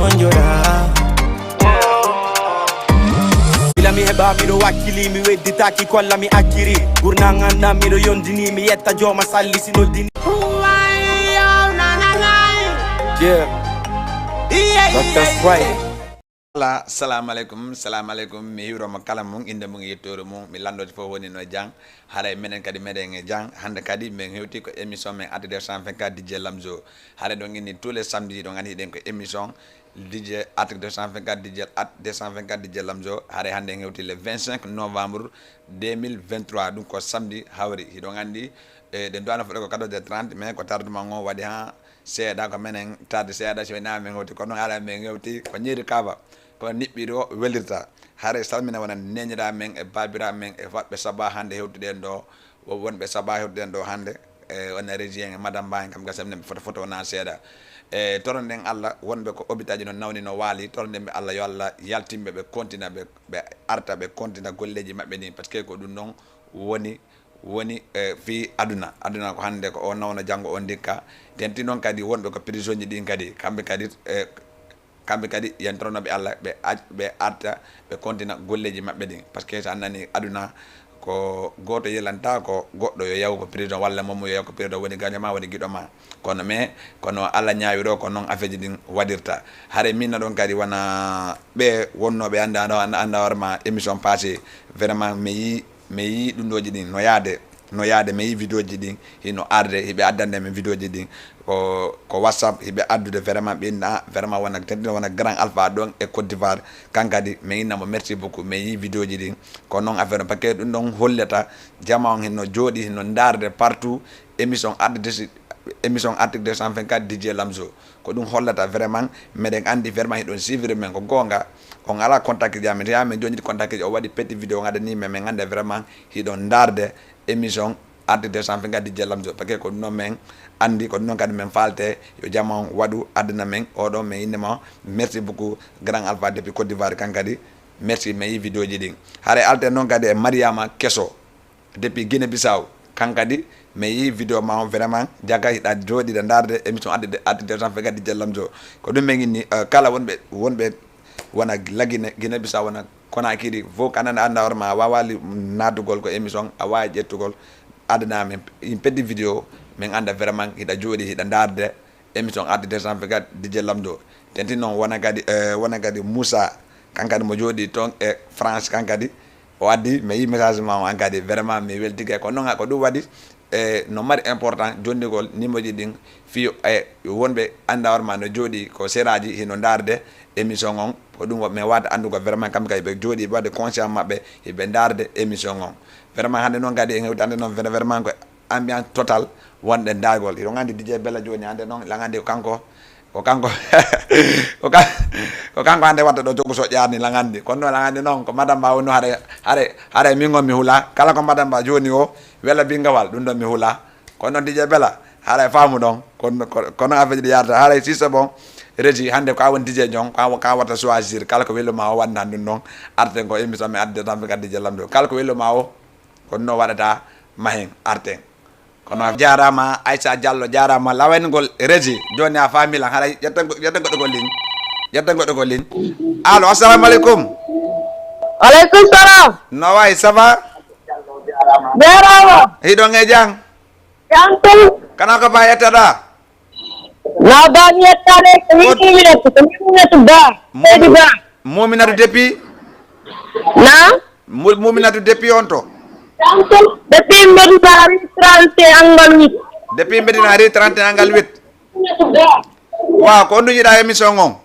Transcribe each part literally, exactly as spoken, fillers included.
On joɗa. Bila mi heɓa miɗo wakkili, mi wedditaki kolla mi acciri. Ɓurna ganda miɗo yondini, mi yetta jooma salli si noddini. Yeah. Doctor Strike. Voilà, salamu aleykum, salamu aleykum. Mi hiwroma kala mum, inde mum e yettoore mum. Mi lanndode fof woni no jang. Haray menen kadi meɗen e jang. Hannde kadi min hewti ko émission men Actu deux cent vingt-quatre D J Lamzo. Haray ɗon inni tous les samedis, ɗon anndi hiɗen ko émission D J Actu deux cent vingt-quatre D J Actu deux cent vingt-quatre D J Lamzo. Haray hannde en hewti le vingt-cinq novembre deux mille vingt-trois, ɗum ko samedi hawri. Hiɗon anndi e ɗen duwana fof ko quatorze heures trente, mais ko tardement o waɗi ha seeɗa, ko menen tardi seeɗa, so wonaa min hewti. Kono noon ala min hewti ko ñiiri kaaba, kono niɓɓiɗo welirta. Haray salmina wona neñira men e babira men e waɓɓe saba hannde hewtuɗen ɗo, wo-, wonɓe saba hewtuɗen ɗo hannde, e wona régi en e madame Ba en, kam ga salmina ɓe foto foto wona seeɗa. E toronɗen Allah wonɓe ko hôpitauji no nawni no waali, toronɗen ɓe Allah yo Allah yaltinɓe ɓe kontina ɓe, ɓe arta ɓe kontina golleji maɓɓe ɗin, parce que ko ɗum ɗon woni woni e fii aduna. Aduna ko hannde ko o nawna, janngo o ndikka. Tenti noon kadi wonɓe ko prison ji ɗin kadi, kamɓe kadi e kamɓe kadi yentoronooɓe Allah ɓe ac ɓe arta ɓe kontina golleji maɓɓe ɗin, parce que so a nani aduna ko gooto yelanta ko goɗɗo yo yahu ko prison walla moom yo yahu ko prison woni gaño ma woni giɗo ma. Kono mais kono Allah ñaawi ɗo ko noon afeeji ɗin waɗirta. Haray min na ɗon kadi wona ɓe wonnooɓe annda ɗo annda hoore ma émission passé, vraiment mi yii mi yii ɗunɗooji ɗin no yaade no yaade mi yii vidéo ji ɗin hino arde hiɓe addande min vidéo ji ɗin ko ko whatsapp hiɓe addude vraiment ɓinna vraiment wona tentino wona grand alpha ɗon e côte d'ivoire. Kan kadi mi innamo merci beaucoup mi yii vidéo ji ɗin. Ko noon affaire on parce que ɗum ɗon hollata jama on hino jooɗi hino ndaarde partout émission arde desi émission article deux cent vingt-quatre D J Lamzo. Ko ɗum hollata vraiment meɗen anndi vraiment hiɗon suivre men ko goonga. On ala contact ji amen ya min joñiti contact ji o waɗi petit vidéo on adani men min annda vraiment hiɗon ndaarde émission arde deux cent vingt-quatre D J Lamzo parce que ko ɗum noon min anndi ko ɗum noon kadi min faalte. Yo jama on waɗu addana min oɗo min innema merci beaucoup grand alpha depuis côte d'ivoire kan kadi. Merci mi yii vidéo ji ɗin. Haray alte noon kadi e mariama keso depuis Guinée Bissau. Kan kadi mi yii vidéo ma on vraiment jaga hiɗa jooɗiɗa ndaarde émission adde adde deux cent vingt-quatre D J Lamzo. Ko ɗum min inni kala wonɓe wonɓe wona la Guinée Bissau wona Conakry fof kanane annda hoore ma a waawali naatugol ko émission a waawi ƴettugol addana min in petit vidéo min annda vraiment hiɗa jooɗi hiɗa ndaarde émission arde deux cent vingt-quatre D J Lamzo. Tenti noon wona kadi wona kadi Moussa kan kadi mo jooɗi toon e France kan kadi o addi mi yii message ma o an kadi vraiment mi weltike ko noon ko ɗum waɗi e no mari important jondigol nimoji ɗin fii e wonɓe annda hoore ma no jooɗi ko seraji hino ndaarde émission on. Ko ɗum mi wata anndugol vraiment kamɓe kadi ɓe jooɗi ɓe waɗde conscient maɓɓe hiɓe ndaarde émission on. Vraiment hannde noon kadi en hewti hannde noon vraiment ko ambiance total wonɗen daagol hiɗon anndi D J Bella jooni hannde noon lan anndi ko kanko ko kanko ko kanko hannde watta ɗo jogo soƴƴaani lan anndi kono noon lan anndi noon ko madame ma wonno hare hare hare min on mi hula kala ko madame ma jooni o wela bingawal ɗum ɗon mi hula. Kono noon D J Bella haray faamu ɗon kono affaire ji ɗi yarata haray siso bon régi hannde ko a woni D J jon ko a watta choisir kala ko welluma o waɗna ɗum ɗon arten ko émission mi adde tan kadi D J Lamdo kala ko welluma o. Kono no waɗata mahen arten kono jarama Aissa Diallo jarama lawengol régi joni a faami lan haray ƴetten goɗɗo ko lin ƴetten goɗɗo ko lin. Allo assalamu aleykum. Aleykum salam. No wayi ça va? Jarama. Hiɗon e jang? Jam tum. Kana ko ba yettaɗa? Na ba mi yettade ko Miminatu ko Miminatu ba. Seydi ba. Muminatu depuis? Na? Muminatu depuis on to? Depuis Medina rue trente et un angle huit. Depuis Medina rue trente et un angle huit. Waaw ko on duñiɗa émission on?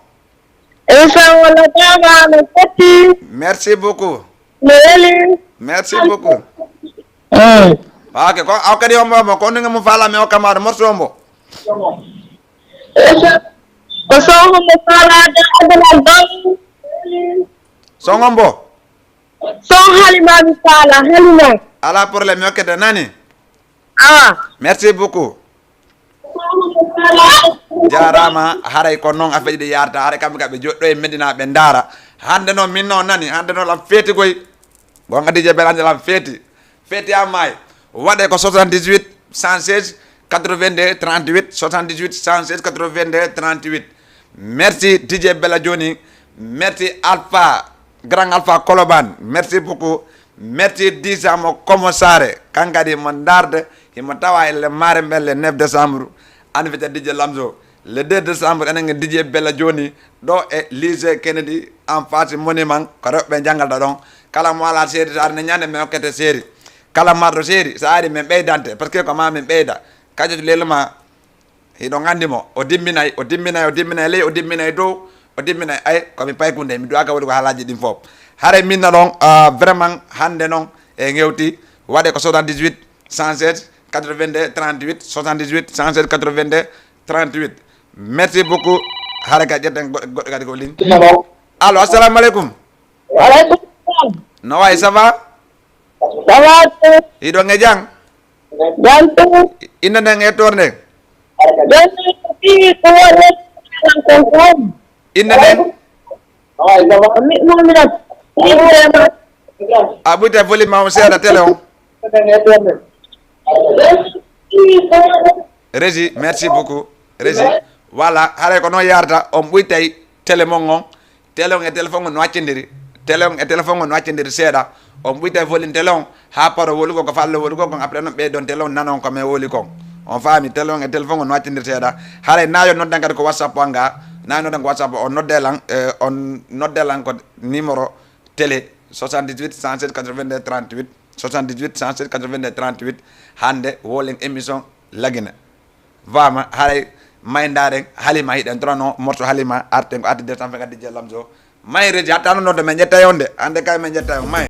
Émission on no jaama no setti. Merci beaucoup. No weli. Merci beaucoup. Mm. Ok ko aw kadi hombo hombo ko on ɗum mo faala mi hokka maɗo morceau hombo? Ko sohmo faalaade adana dal. Son hombo? Son halima mi faala halima. Ala problème mi hokkete nani? Awa. Merci beaucoup. Jarama haray ko noon affaire ɗi yarata haray kamɓe kaɓe joɗɗo e Medina ɓe ndaara. Hande noon min noon nani hande noon lam feeti koy. Gonga D J Bella ande lam feeti. Feeti a maay. Waɗe ko soixante-dix-huit cent seize quatre-vingt-deux trente-huit soixante-dix-huit cent seize quatre-vingt-deux trente-huit. Merci D J Bella Johnny. Merci Alpha, Grand Alpha Koloban. Merci beaucoup. Merci Disa mo Komo Sare. Kankadi mo Ndarde, himo tawa e le mare mbelle neuf décembre. Anniversaire D J Lamzo. Le deux décembre, enen e D J Bella Johnny. Ɗo e lycée Kennedy, en face monument, ko rewɓe janngalta ɗon. Kala mo ala seeri, so ari ne ñande, mi hokkete seeri. Kala marɗo seeri, so ari, min ɓeydante. Parce que ko ma min ɓeyda. Kajo lelma, hiɗon anndi mo. O dimminay, o dimminay, o dimminay ley, o dimminay dow, o dimminay ay, ko mi paykunde, mi duwaka waɗugo haalaaji ɗin fof. Haray min na ɗon, ah, vraiment, hannde noon, e ngewti, waɗe ko soixante-dix-huit, cent seize, quatre-vingt-deux, trente-huit, soixante-dix-huit, cent seize, quatre-vingt-deux, trente-huit. Merci beaucoup. Haray ka ƴetten goɗɗo, goɗɗo kadi ko ligne. Allo, assalamu aleykum. Wa aleykum salam. No wayi, ça va? Ça va, sir. Hiɗon e jam? Jam tigi. Innde nden e toon nden? Jam tigi ko woni tan ko jam. Innde nden? Mi, mi, mi, mi, mi, mi. A ɓuyta volume ma on seeɗa télé on. Régie, merci beaucoup. Régie, voilà, haray ko noon yarata, on ɓuytay télé mon on. Télé on e téléphone on no accindiri. Télé on e téléphone on no accindiri seeɗa. On ɓuytay volume télé on haa paro wolugol ko fallo wolugol kon, après noon ɓeydon télé on nanon ko men woli kon. On faami, télé on e téléphone on no accindiri seeɗa. Haray na yo noddan kadi ko WhatsApp on ga. Na yo noddan ko WhatsApp on, nodde lan, eh, on nodde lan ko numéro télé soixante-dix-huit, cent sept, quatre-vingt-deux, trente-huit, soixante-dix-huit, cent sept, quatre-vingt-deux, trente-huit. Hannde wolen émission Lagine. Faama, haray may ndaaren Halima, hiɗen torano morso Halima, arten ko arti deux cent vingt-quatre D J Lamzo. May Régie, hatta noon nodde, men ƴettay on de. Hannde kay men ƴettay on, may.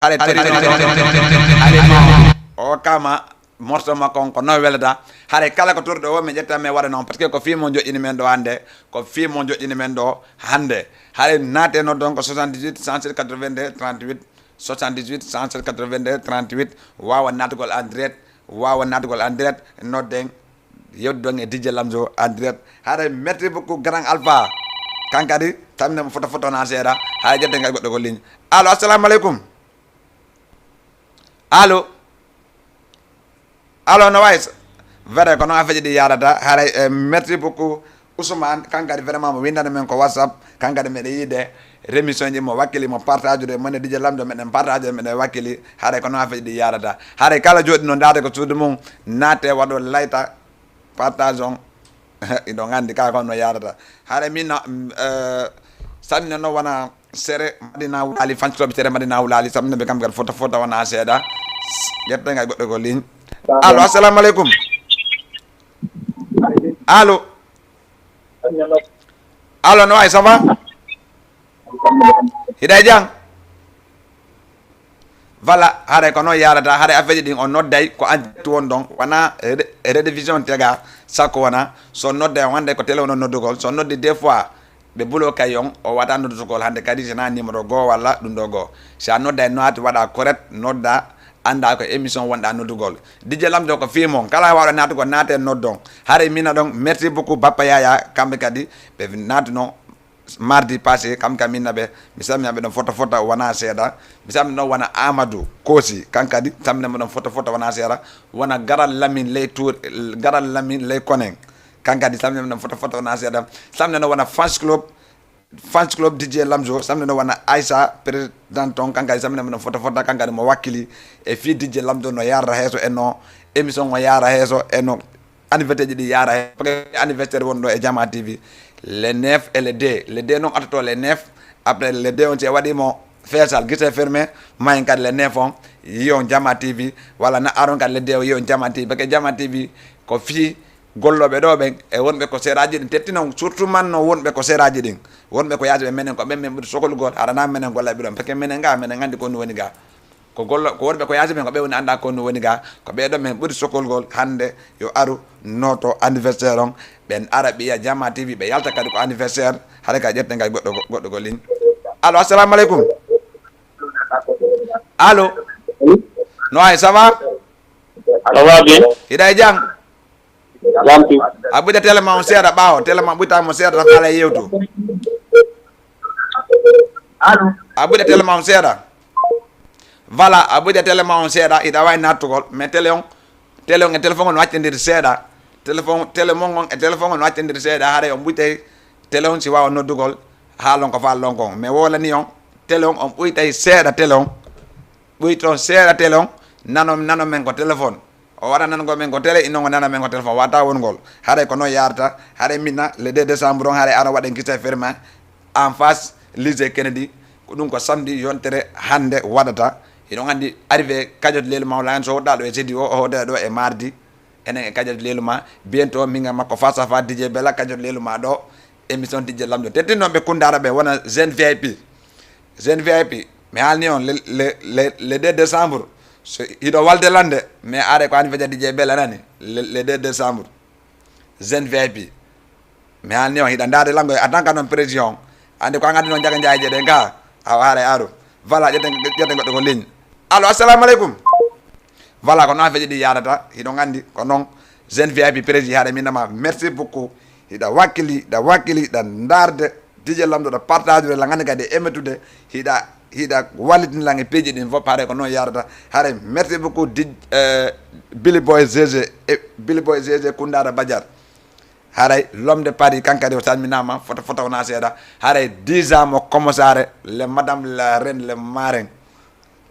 Haray tori Halima. O kama morso makko on ko noon welata. Haray kala ko torɗo o, men ƴetta men waɗa noon. Parce que ko fii mo joƴƴini men ɗo hannde. Ko fii mo joƴƴini men ɗo hannde. Haray naate noddon ko soixante-dix-huit, cent sept, quatre-vingt-deux, trente-huit. Soixante-dix-huit, cent sept, quatre-vingt-deux, trente-huit. Waawa naatugol en direct. Waawa naatugol en direct. Nodden, yewtidon e D J Lamzo en direct. Haray merci beaucoup, Grand Alpha. Kan kadi, tamine mo foto foto na seeɗa. Haray ƴetten kadi goɗɗo ko ligne. Allo, assalamu aleykum. Allo. Allo, no wayi? Vrai, ko noon affaire ji ɗi yaarata. Haray, eh, merci beaucoup, Ousmane. Kan kadi vraiment mo winndani men ko WhatsApp. Kan kadi meɗen yiide rémission ji mo wakkili mo partage'ude. Mone D J Lamzo meɗen partage'ude, meɗen wakkili. Haray ko noon affaire ji ɗi yaarata. Haray kala jooɗi no ndaade ko suudu mum, naate waɗo layta partage on. Iɗon anndi ka kon no yaarata. Haray min na, mm, eh, sanne no wona Sere Madina Wulaali, fans club Sere Madina Wulaali, samne ɓe kam kadi foto foto wona seeɗa. Ƴetten kay goɗɗo ko ligne. Allo, assalamu aleykum. Allo. Allo, no wayi, ça va? Hiɗa e jam? Voilà, haray ko noon yaarata, haray affaire ji ɗin on nodday, ko en direct won ɗon, wona re-, rediffusion tega, sakko wona, so nodday on annday ko télé woni noddugol, so noddi des fois, ɓe bloquay on, o wata noddugol hannde kadi, si na numéro goo walla ɗum ɗo goo. Si a nodday naati waɗa correct, nodda, annda ko émission wonɗa noddugol. D J Lamzo ko fii mon, kala waawɗo naatugol, naate noddon. Haray mina ɗon, merci beaucoup, Bappa Yaya, kamɓe kadi, ɓe naatuno, mardi passé, kam kam minna ɓe, mi salmina ɓe ɗon foto foto wona seeɗa. Mi salmina ɗon wona Amadou Kosi, kan kadi, salmina mo ɗon foto foto wona seeɗa. Wona Garal Lamine ley Tour, Garal Lamine ley Konen. Kan kadi, salmina mo ɗon foto foto wona seeɗa. Salmina ɗon wona fans club, fans club D J Lamzo. Salmina ɗon wona Aïssa, président on, kan kadi, salmina mo ɗon foto foto, kan kadi mo wakkili. E fii D J Lamzo no yarra heeso e no émission o yara heeso e no anniversaire ji ɗi yaara he, parce que anniversaire wonɗo e Jama T V le neuf et le deux. Le deux noon atoto le neuf, après le deux on si e waɗimo feesal, guichet fermé, mayen kadi le neuf on, yiyon Jama T V, walla na aron kadi le deux o yiyon Jama T V, parce que Jama T V ko fii gollooɓe ɗo ɓen e wonɓe ko seraaji ɗin, tetti noon surtout man no wonɓe ko seraaji ɗin, wonɓe ko yaasi ɓe menen ko ɓen men ɓuri sokolugol, hara na menen golla ɓe ɗon, parce que menen ga, menen anndi ko ɗum woni ga. Ko gollo, ko wonɓe ko yaasi men, ko ɓe woni annda ko no woni ga, ko ɓe ɗon men ɓuri sokolgol hannde yo aru nooto anniversaire on, ɓen ara ɓe yiya Jama T V, ɓe yalta kadi ko anniversaire, hara ka ƴetten kadi goɗɗo, goɗɗo ko ligne. Allo, assalamu aleykum. Allo. No wayi, ça va? Ça va bien. Hiɗa e jam? Jam tigi. A ɓuyta télé ma on seeɗa ɓaawo, télé ma ɓuyta mo seeɗa tan haala e yewtu. Allo. A ɓuyta télé ma on seeɗa. Voilà, a ɓuyta télé ma on seeɗa, hiɗa waawi nattugol, mais télé on, télé on e téléphone on no accindiri seeɗa. Téléphone, télé mon on e téléphone on no accindiri seeɗa, haray on ɓuytay Télé on si waawa noddugol, haalon ko faalɗon kon. Mais wowlani on, télé on, on ɓuytay seeɗa télé on. Ɓuyton seeɗa télé on, nanon, nanon men ko téléphone. O waɗa nanugol men ko télé, inon o nana men ko téléphone. Wata wongol. Haray ko non yarata. Haray minna, le deux décembre on, haray ano waɗen kisa ferma en face lycée Kennedy. Ko ɗum ko samedi yontere hannde waɗata. Hiɗon anndi arrivé Kadiot Leluma o, layan so hoɗɗa ɗo e jeudi o, o hoɗɗa ɗo e mardi. Enen e Kadiot Leluma, bientôt min e makko face à face, D J Bella, Kadiot Leluma ɗo, émission D J Lamɗo. Tettinnoɓe Kundara ɓe wona jeune V I P. Jeune V I P, mi haalni on le, le, le, le deux décembre. So hiɗo walde lande, mais are ko an feja D J Bella nani, le, le deux décembre. Jeune V I P. Mi haalni on hiɗa ndaade lango en tant que non président. Ande ko an addi non jaga njaaje ɗen ka, awa haray aru. Voilà, ƴetten, ƴetten goɗɗo ko ligne. Allo, assalamu aleykum. Voilà, ko non affaire ɗi yarata, hiɗon anndi, ko non jeune V I P président haray minama. Merci beaucoup. Hiɗa wakkili, hiɗa wakkili, hiɗa ndaarde, D J Lamɗo ɗo partage lan anndi kadi e emetude, hiɗa, hiɗa wallitina lan e piiji ɗin fof, haray ko non yarata. Haray merci beaucoup, D J, euh, Billy Boy G G, e Billy Boy G G Kundara Badiar. Haray l'homme de Paris, kan kadi o salminaama, foto, foto wona seeɗa. Haray dix ans mo Komosare, le madame la reine, le marraine.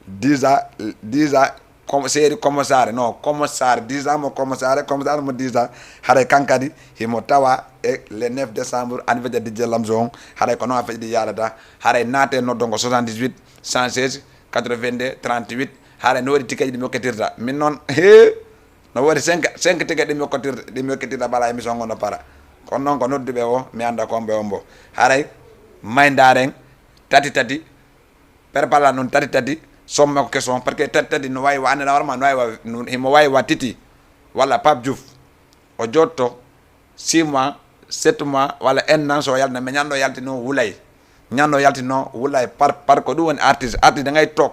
Dix ans, dix ans, Komo-, série Komosare, non, Komosare, dix ans mo Komosare, Komosare mo dix ans. Haray kan kadi, himo tawa e le neuf décembre, anniversaire D J Lamzo on. Haray ko non affaire ɗi yarata. Haray naate noddon ko soixante-dix-huit, cent seize, quatre-vingt-deux, trente-huit. Haray no waɗi tikeji ɗi mi hokkitirta. Min noon, he, no waɗi cinq, cinq tikeji ɗi mi hokkitirta, ɗi mi hokkitirta bala émission on no para. Kono noon ko nodduɓe o, mi annda ko on ɓe on bo. Haray, mayndaaren, tati tati, perpala noon tati tati, somme ko question, parce que tati tati no wawi wa annda warma, no wawi wa, no, himo wawi wa titi, walla Pape Diouf, o jotto, six mois, sept mois, walla un an so yaltina, mais ñanɗo yaltino wulay. Ñanɗo yaltino wulay par, par ko ɗum woni artiste. Artiste da ngay toog.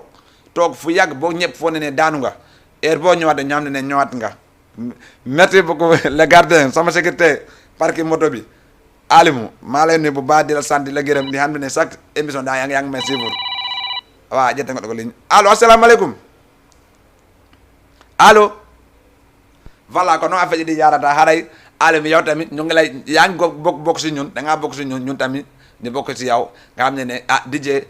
Toog fu yàgg boo ñëpp foo ne ne daanu nga. Heure boo ñëwaat ñamde ne ñëwaat nga. Merci beaucoup, le gardien, sama sécurité, parking moto bi. Alimu, maa lay nuyu bu baax, di la sant, di la gërëm, di xam ne chaque émission daa yaa ngi, yaa ngi may suivre. Waaw, jette nga ko ligne. Allo, asalaamaaleykum. Allo. Voilà, ko noon affaire ji ɗi yaarata. Haray, Alimu, yow tamit, ñu ngi lay, yaa ngi bokk, bokk si ñun, da ngaa bokk si ñun, ñun tamit, ñu bokk si yow. Nga xam ne ne, ah, D J,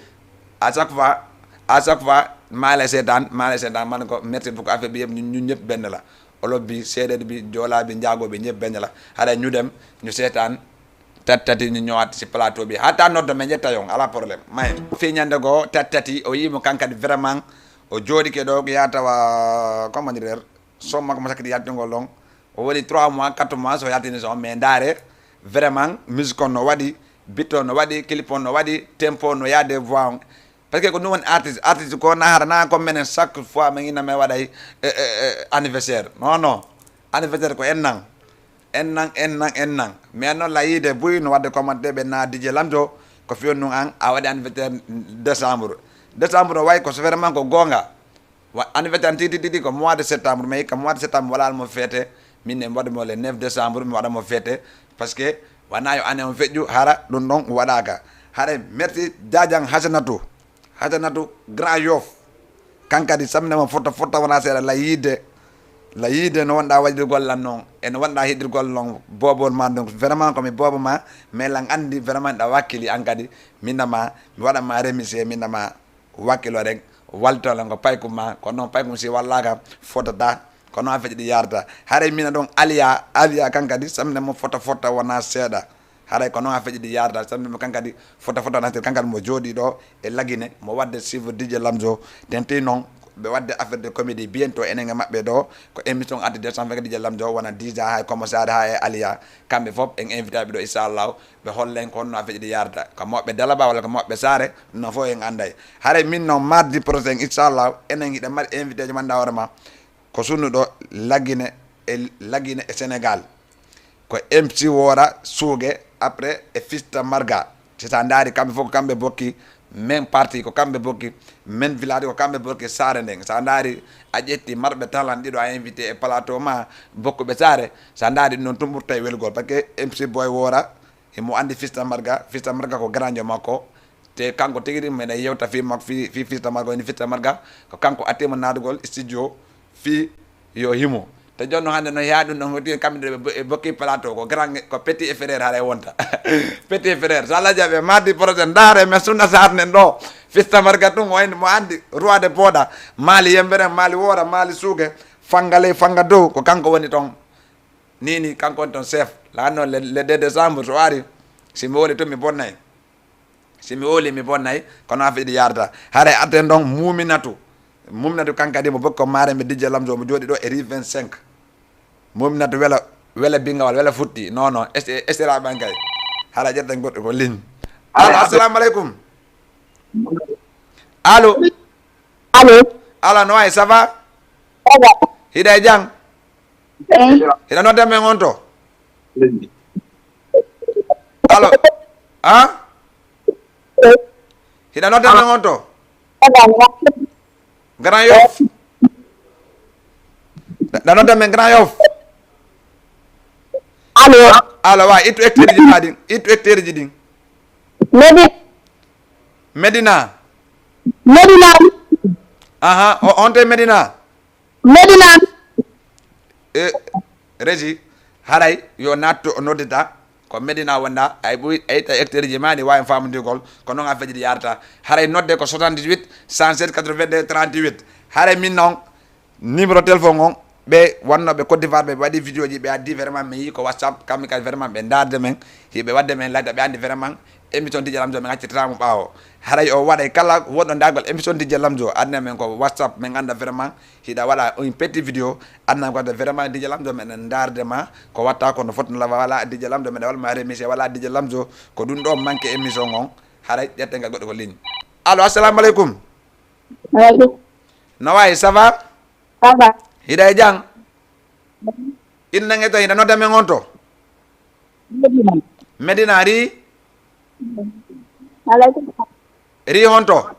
à chaque fois, à chaque fois, maa lay seetaan, maa lay seetaan, man ko, merci beaucoup, affaire bi yëpp, ñun, ñun ñëpp benn la. Olof bi, séeréer bi, joolaa bi, njaago bi, ñëpp benn la. Haray ñu dem, ñu seetaan, tati tati, ñu ñëwaat si plateau bi. Hatta noddo, mais ñetta yon, ala problème. May, fii ñande go, tati tati, o yii mo kankadi vraiment, o jooɗike ɗo, ko yaata wa, comment dire, son makko mo sakkiti yaltingol ɗon. O woni trois mois, quatre mois, so yaltini son, mais ndaare, vraiment, musique on no waɗi, beat on no waɗi, clip on no waɗi, tempo no yaade, voix on. Parce que ko ɗum woni artiste. Artiste ko na hara na ko menen chaque fois min ina men waɗay, eh, eh, eh, anniversaire. Non, non. Anniversaire ko en nan. En nan, en nan, en nan. Mais noon la yiide buy no waɗde commentaire ɓe na D J Lamzo ko fiyon ɗum an a waɗi anniversaire décembre. Décembre o wayi ko so vraiment ko goonga. Wa-, anniversaire tigi tigi tigi ko mois de septembre, mais ko mois de septembre wala mo fête. Min ne mbaɗa mo le neuf décembre, mi waɗa mo fête. Parce que wona yo année on feƴƴu, hara ɗum ɗon waɗaka. Hara merci Jajang Hasanatu. Hasanatu Grand Yoff. Kankadi samne mo fotta fotta wona seeɗa la yiide. La yiide no wonɗa waɗirgol lan noon. E no wonɗa hiɗirgol noon bobol ma ɗum. Vraiment ko mi bobo ma, mais lan anndi vraiment ɗa wakkili an kadi. Minna ma, mi waɗa ma remercier, minna ma wakkilo rek, walto lan ko paykum ma, kono noon paykum si wallaka fotata, kono noon affaire ji ɗi yarata. Haray mina ɗon Aliya, Aliya kan kadi, samne mo fota fota wona seeɗa. Haray ko noon affaire ji ɗi yarata, samne mo kan kadi fota fota wona seeɗa, kan kadi mo jooɗi ɗo e Lagine, mo wadde suivre D J Lamzo, tenti noon ɓe wadde affaire de comédie bientôt enen e maɓɓe ɗo, ko émission arti décembre D J Lamzo, wona D J hay Komo Sare ha e Aliya, kamɓe fof en invité ɓe ɗo inchallahu. Ɓe hollen ko honno affaire ji ɗi yarata. Ko mawɓe Dalaba walla ko mawɓe Saare, ɗum noon fof en annday. Haray min noon mardi prochain, inchallah, enen hiɗen mari invité ji man hoore ma. Ko sunnuɗo Lagine e, Lagine e Sénégal. Ko M C Wora, Suuge, après e Fista Marga. Si sa ndaari kamɓe fof ko kamɓe bokki, men parti ko kamɓe bokki, men village ko kamɓe bokki Saare nden. Sa ndaari a ƴetti marɓe talent ɗiɗo a invité e plateau ma, bokkuɓe Saare, sa ndaari ɗum noon tun ɓurta e welgol. Parce que M C Boy Wora, himo anndi Fista Marga, Fista Marga ko granjo makko. Te kanko tigi ɗin meɗen yewta fii makko, fii, fii Fista Marga, woni Fista Marga, ko kanko attimo naatugol studio fii yo himo. E jooni noon hannde noon, yaa ɗum ɗoon, hooti kamɓe ɗo ɓe bo-, ɓe bokki plateau, ko grand, ko petit et frère haray wonta. Petit et frère, so Allah jaɓi, mardi prochain, ndaare men Sunna Sarr nen ɗo. Fista marga ɗum, o andi, mo andi, roi de Poda, Mali yembere, Mali woora, Mali suuge, fanga ley, fanga dow, ko kanko woni toon. Ni, ni, kanko woni toon chef. Lanno le, le deux décembre, so ari, si mi woli tun, mi bonnay. Si mi woli, mi bonnay, kono affaire ɗi yarata. Haray atten ɗon Muminatu. Muminatu kan kadi mo bokko maare mbe D J Lamzo mo jooɗi ɗo e rue vingt-cinq. Muminatu wela, wela bingawal, wela futti. Non, non, es-, esira ɓan kay. Hara ƴetten goɗɗo ko ligne. Allo, assalamu alaikum. Allo. Allo. Allo, no wayi, ça va? Ça va. Hiɗa e jam? Eh. Hiɗa nodda men on to? Allo. Ah? Eh. Hiɗa nodda men on to? Grand Yoff. Ɗa nodda men Grand Yoff. Allo. Allo, wa, ittu hectareji ma ɗin. Ittu hectareji ɗin. Medi- Medina. Medina. Aha, o, on te Medina. Medina. E, Régie, haray yo nattu o noddita, ko Medina wonda, ay ɓuy, ay ta hectareji ma ni wawi famudigol, ko noon affaire ji yarata. Haray nodde ko soixante-dix-huit, cent sept, quatre-vingt-deux, trente-huit. Haray min noon, numéro téléphone on, ɓe wonnoɓe Côte d'Ivoire, ɓe waɗi vidéo ji, ɓe addi vraiment, mi yi ko WhatsApp, kamɓe kadi vraiment ɓe darde men, hiɓe wadde men ladde, ɓe andi vraiment, émission D J Lamzo men accirtamo ɓaawo. Haray o waɗay kala wonɗo dargol émission D J Lamzo, adna men ko WhatsApp, men anda vraiment, hiɗa waɗa un petit vidéo, adna ko wadde vraiment D J Lamzo men darde ma, ko watta ko no foti no lawa wala D J Lamzo men wala ma remise wala D J Lamzo, ko ɗum ɗo manque émission on, haray ƴetten ka goɗɗo ko ligne. Allo, assalamu alaikum. Alaikum. No wayi, ça va? Ça va. Hiɗa e jam? Inna nge to, hiɗa nodda men on to? Medina. Medina, ri? Alaikum. Ri honto?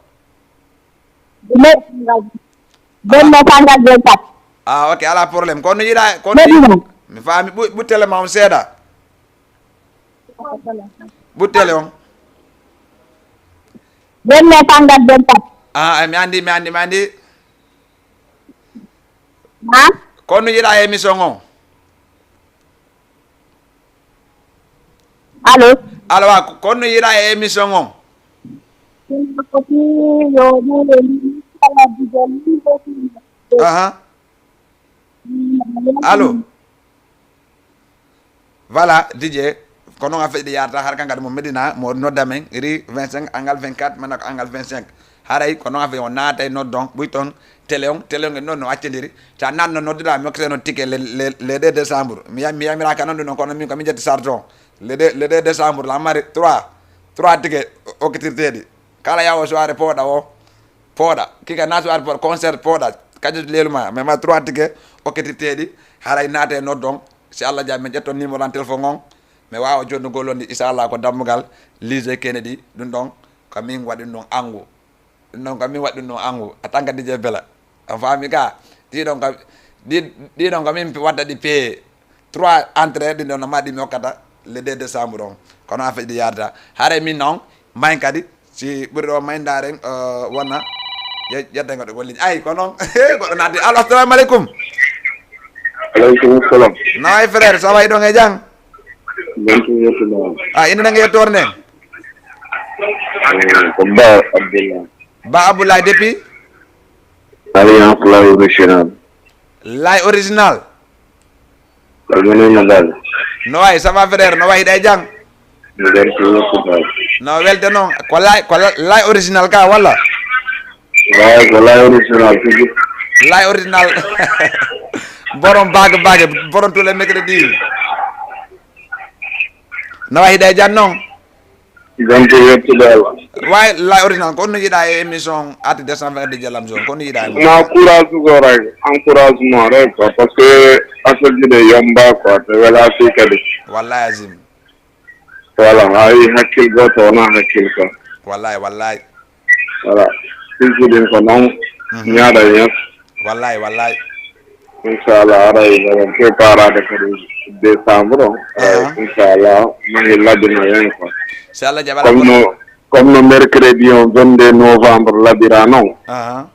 Medina. Benno fangal ben pat. Ah, ok, ala problème. Kono yiɗa, kono Medina. Mi faami ɓu-, ɓu télé ma on seeɗa. Ɓu télé on. Benno fangal ben pat. Ah, eh, mi andi, mi andi, mi andi. Ha? Kono yiɗa émission on? Allo? Allo, wa, ko, kono yiɗa e émission on? Aha. Allo? Voilà, D J, ko noon affaire ɗi yarata, har kan kadi mo Medina, mo nodda men, ri vingt-cinq, angal vingt-quatre, mana ko angal vingt-cinq. Haray ko noon affaire o naatay noddon, ɓuy toon, télé on, télé on e noon no accindiri. Sa naatno nodduɗa, mi hokkete noon ticket le, le, le deux décembre. Mi yam-, mi yamiraka noon ɗum ɗon, kono min ko min ƴetti sarto on. Le deux, le deux décembre, la mari trois, trois ticket o-, okkitirteeɗi. Kala yawo soirée pooɗa o, pooɗa. Kika na soirée pooɗa, concert pooɗa. Kañum leluma, mais ma trois ticket okkitirteeɗi. Haray naate noddon. Si Allah jaɓi, min ƴetton numéro an téléphone on. Mi waawa jonnugol on ɗi, inchallah, ko dammugal Lycée Kennedy. Ɗum ɗon, ko min waɗi ɗum angu. Ɗum ɗon ko min waɗi ɗum angu. A tan ka D J Bella. A faami ka? Ɗi ɗon ko, ɗi, ɗi ɗon ko min watta ɗi payé. Trois entrée ɗin ɗon no maɗi mi hokkata le deux décembre on. Kono affaire ɗi yarata. Haray min noon, mayn kadi, si ɓuri ɗo mayndaaren, euh, wona, ye-, yedda goɗɗo ko ligne. Ay, ko noon, goɗɗo naati. Allo, assalamu alaikum. Alaikum salam. Naway frère, ça va, hiɗon e jam? Bontu yettude. Ah, inde nde nge yettoore nden? Eh, ko Ba Abdullah. Ba Abdullah depuis? Alliance Lay Original. Lay Original? Ko minen no Ba. No wayi, ça va frère, no wayi, hiɗa e jam? Mi welti yettude. No welte noon. Ko Lay, ko Lay Original ka, walla? Lay, ko Lay Original tigi. Lay Original. Borom baage baage, borom tous les mercredis. No wayi, hiɗa e jam noon? Bontu yettude Allah. Way, Lay Original, ko honno yiɗa e émission Arti deux cent vingt de Jallam Zone? Ko honno yiɗa e mum? Na courage ko rek, encouragement rek quoi, parce que affaire ji ɗe yomba quoi, te wela fi kadi. Wallahi azim. Voilà, hay hakkil goto wona hakkil quoi. Wallahi, wallahi. Voilà. Sijji ɗin ko noon, mhm, ñaaɗa ñes. Wallahi, wallahi. Inchallah, aray, aray, préparade kadi décembre o. Aray, aha, inchallah, mahi labino hen quoi. Si Allah jaɓi, ala problème. Comme no, comme no mercredi on vingt-deux novembre labira noon. Aha.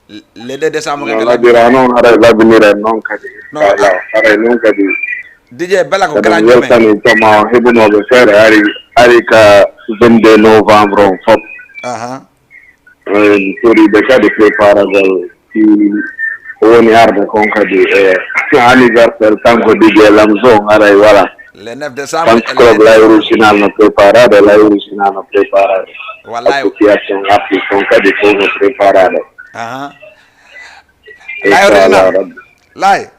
Le deux décembre. No labira noon, haray labinira noon kadi. No, inchallah, haray noon kadi. Dj Bella ko grand. Weltani toma heɓunooɓe feere ari, ari ka vingt-deux novembre on fof. Aha. En toriɓe kadi préparagol si woni arde kon kadi e anniversaire kanko Dj Lamzo on, haray wala. Le neuf décembre. Fans club la original no préparade, la original no préparade. Wallahi. Association artiste on kadi fof no préparade. Aha. Lay original. Lay.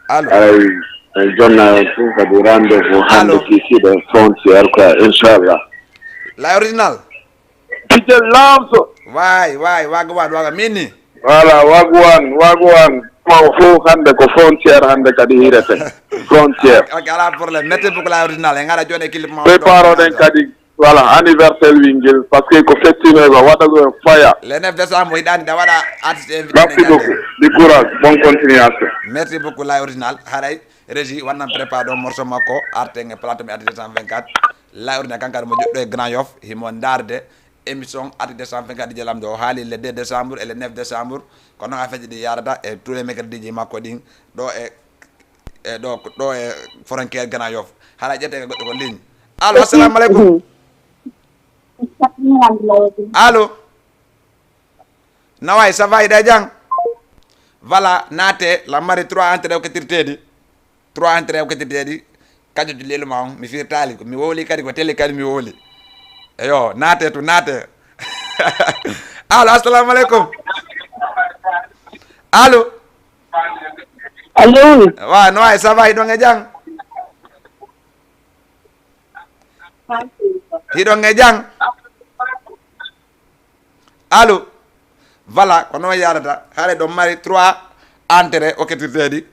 Allo. Ay, en jonna en fof kadi rendez-vous hannde kikiɗe frontière quoi, inchallah. Lay original. Dj Lamzo. Way, way, wagwan, wagwan, mini. Voilà, wagwan, wagwan. Ko fof hannde ko frontière hannde kadi hirete. Frontière. Ok, ala problème. Merci beaucoup, Lay original. En ngara joni e clip ma. Préparoɗen kadi. Voilà, anniversaire wingel, parce que ko fettinoy ko waɗa ko faya. Le neuf décembre, hiɗa andi da waɗa artiste invité. Merci beaucoup. Du courage, bonne continuation. Merci beaucoup, Lay original. Haray, Régie, wannan préparé ɗo morceau makko, arten e plateau mi arti deux cent vingt-quatre. Lay original, kankadi mo joɗɗo e Grand Yoff, himo ndarde émission arti deux cent vingt-quatre Dj Lamzo. O haali le deux décembre et le neuf décembre. Kono a feƴƴi ɗi yarata e tous les mercredis ji makko ɗin. Ɗo e e ɗo, ɗo e frontière Grand Yoff. Hara ƴette goɗɗo ko ligne. Allo, assalamu aleykum. Allo. Naway, ça va, hiɗa jang? Voilà, naate, la mari trois entrée o kettirteɗi. Trois entrée o kettirteɗi. Kajoji lelu ma on, mi firtali. Mi wowli kadi ko télé kadi mi wowli. Eyo, naate to, naate. Allo, assalamu aleykum. Allo. Allo. Wa, no ay, ça va, hiɗon e jang? Hiɗon e jang? Allo. Voilà, ko noon yarata. Haɗa ɗon mari trois entrée o kettirteɗi.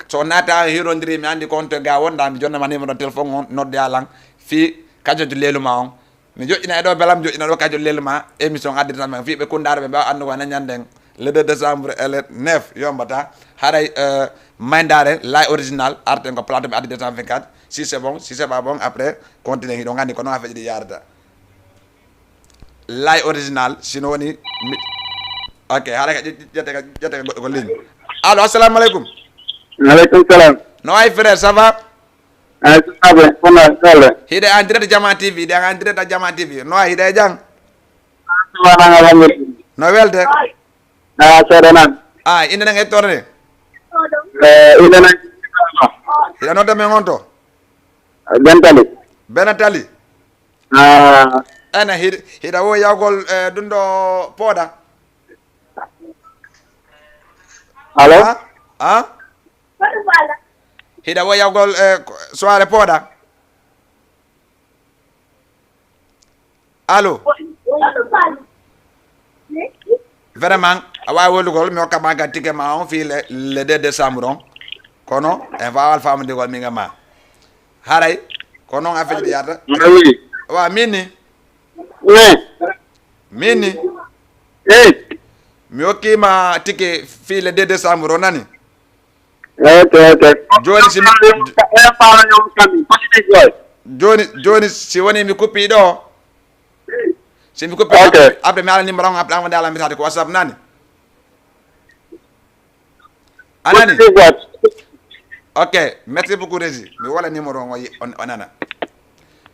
So naata hirondirii, mi anndi ko on to ga wonda, mi jonnama numéro téléphone on, nodde alan. Fii kajoto leelu ma on. Mi joƴƴina e ɗo belam, joƴƴina ɗo kajo lelma émission addirta men fii ɓe kunndaare ɓe mbawa anndugo ene ñanden le deux décembre et le neuf yombata. Haray, euh, mayndaare lay original arten ko plateau ɓe addi deux cent vingt-quatre. Si c'est bon, si c'est pas bon, après continue, hiɗo nganndi ko noon affaire ɗi yarata. Lay original, sino woni mi-, ok, haray ka ƴe-, ƴe-, ƴette ka, ƴette ka goɗɗo ko ligne. Allo, assalamu aleykum. Aleykum salam. No wayi frère, ça va? Ay, saabe, kono sale. Hiɗe en direct Jama T V, hiɗe en direct Jama T V. No wayi, hiɗe e jam? Subhanallah, alhamdulillah. No welde? Ah, seeɗa nan. Ah, inde nan e torre? Eh, inde nan. Hiɗa nodda men on to? Bentali. Benatali? Ah. Ene hiɗa, hiɗa wo yawgol, eh, ɗum ɗo pooda? Allo? Ah? Ah? Hiɗa wo yawgol, eh, ko-, soirée pooɗa? Allo? Vraiment, a waawi wolugol, mi hokka ma ga ticket ma on fii le, le deux décembre on. Kono, en faawal faamudigol min ga ma. Haray, ko noon affaire ɗi yarata. Mawɗi. Wa, min ni? Oui. Min ni? Eh. Mi hokkima ticket fii le deux décembre, o nani? Ok, ok. Jooni si mi, jooni, jooni si woni mi kuppi ɗo. Si mi kuppi, ok, après mi ala numéro on, après a wonde ala message ko WhatsApp nani? A nani? Ok, merci beaucoup, Régie. Mi wala numéro on, o yi-, on, o nana.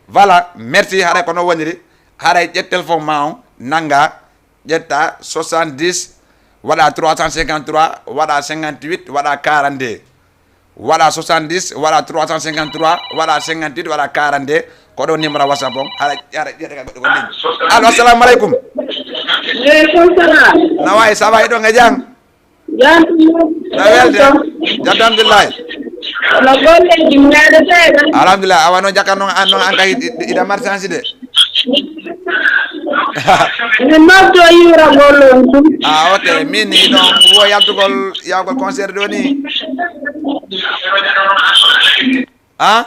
Voilà, merci. Haray ko no woniri. Haray ƴet téléphone ma on, nanga, ƴetta soixante-dix, waɗa trois cent cinquante-trois, waɗa cinquante-huit, waɗa quarante-deux. Waɗa soixante-dix, waɗa trois cent cinquante-trois, waɗa cinquante-huit, waɗa quarante-deux. Ko ɗo numéro WhatsApp on. Haray, haray, ƴetta ka goɗɗo ko ligne. Allo, assalamu aleykum. Aleykum salam. Na wayi, ça va, hiɗon e jam? Jam. Na welde? Jam, alhamdulillahi. No golleeji meeɗa seeɗa? Alhamdulillah, awa noon jakka noon an, noon an kay i-, i-, iɗa marsansi de. Mi noddo yiwragol on tun. Ah, ok. Min ni ɗon wo yaltugol, yawgol concert ɗo ni. Ah?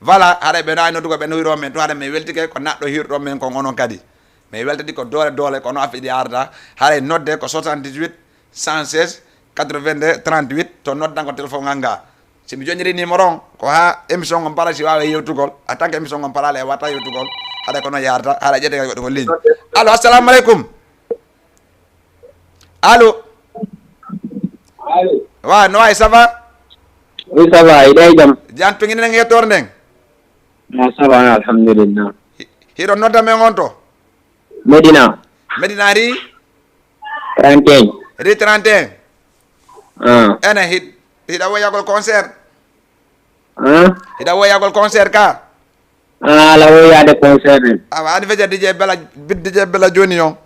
Voilà, haɗa ɓe nawi noddugo ɓe no hiiro men to, haɗa mi weltike ko naɗɗo hirɗo men kon onon kadi. Mi weltati ko doole doole, kono a fiɗi arda. Haɗa nodde ko soixante-dix-huit, cent seize, quatre-vingt-deux, trente-huit, to noddan ko téléphone ngal nga. Si mi jonniri numéro on, ko ha émission on para si wawe yewtugol. En tant que émission on para le wata yewtugol. Haɗa kono yarata, haɗa ƴette goɗɗo ko ligne. Allo, assalamu aleykum. Allo. Allo. Wa, no wayi, ça va? Oui, ça va, hiɗa e jam? Jam, to nginen nge torde nden? Ah, ça va, alhamdulillah. Hi-, hiɗon nodda men on to? Medina. Medina ri? Trente et un. Ri trente et un. Ah. Ene hiɗ-, hiɗa woyagol concert? Ah? Hiɗa woyagol concert ka? Ah, ala woyade concert en. Awa, anniversaire D J Bella, D J Bella joni on.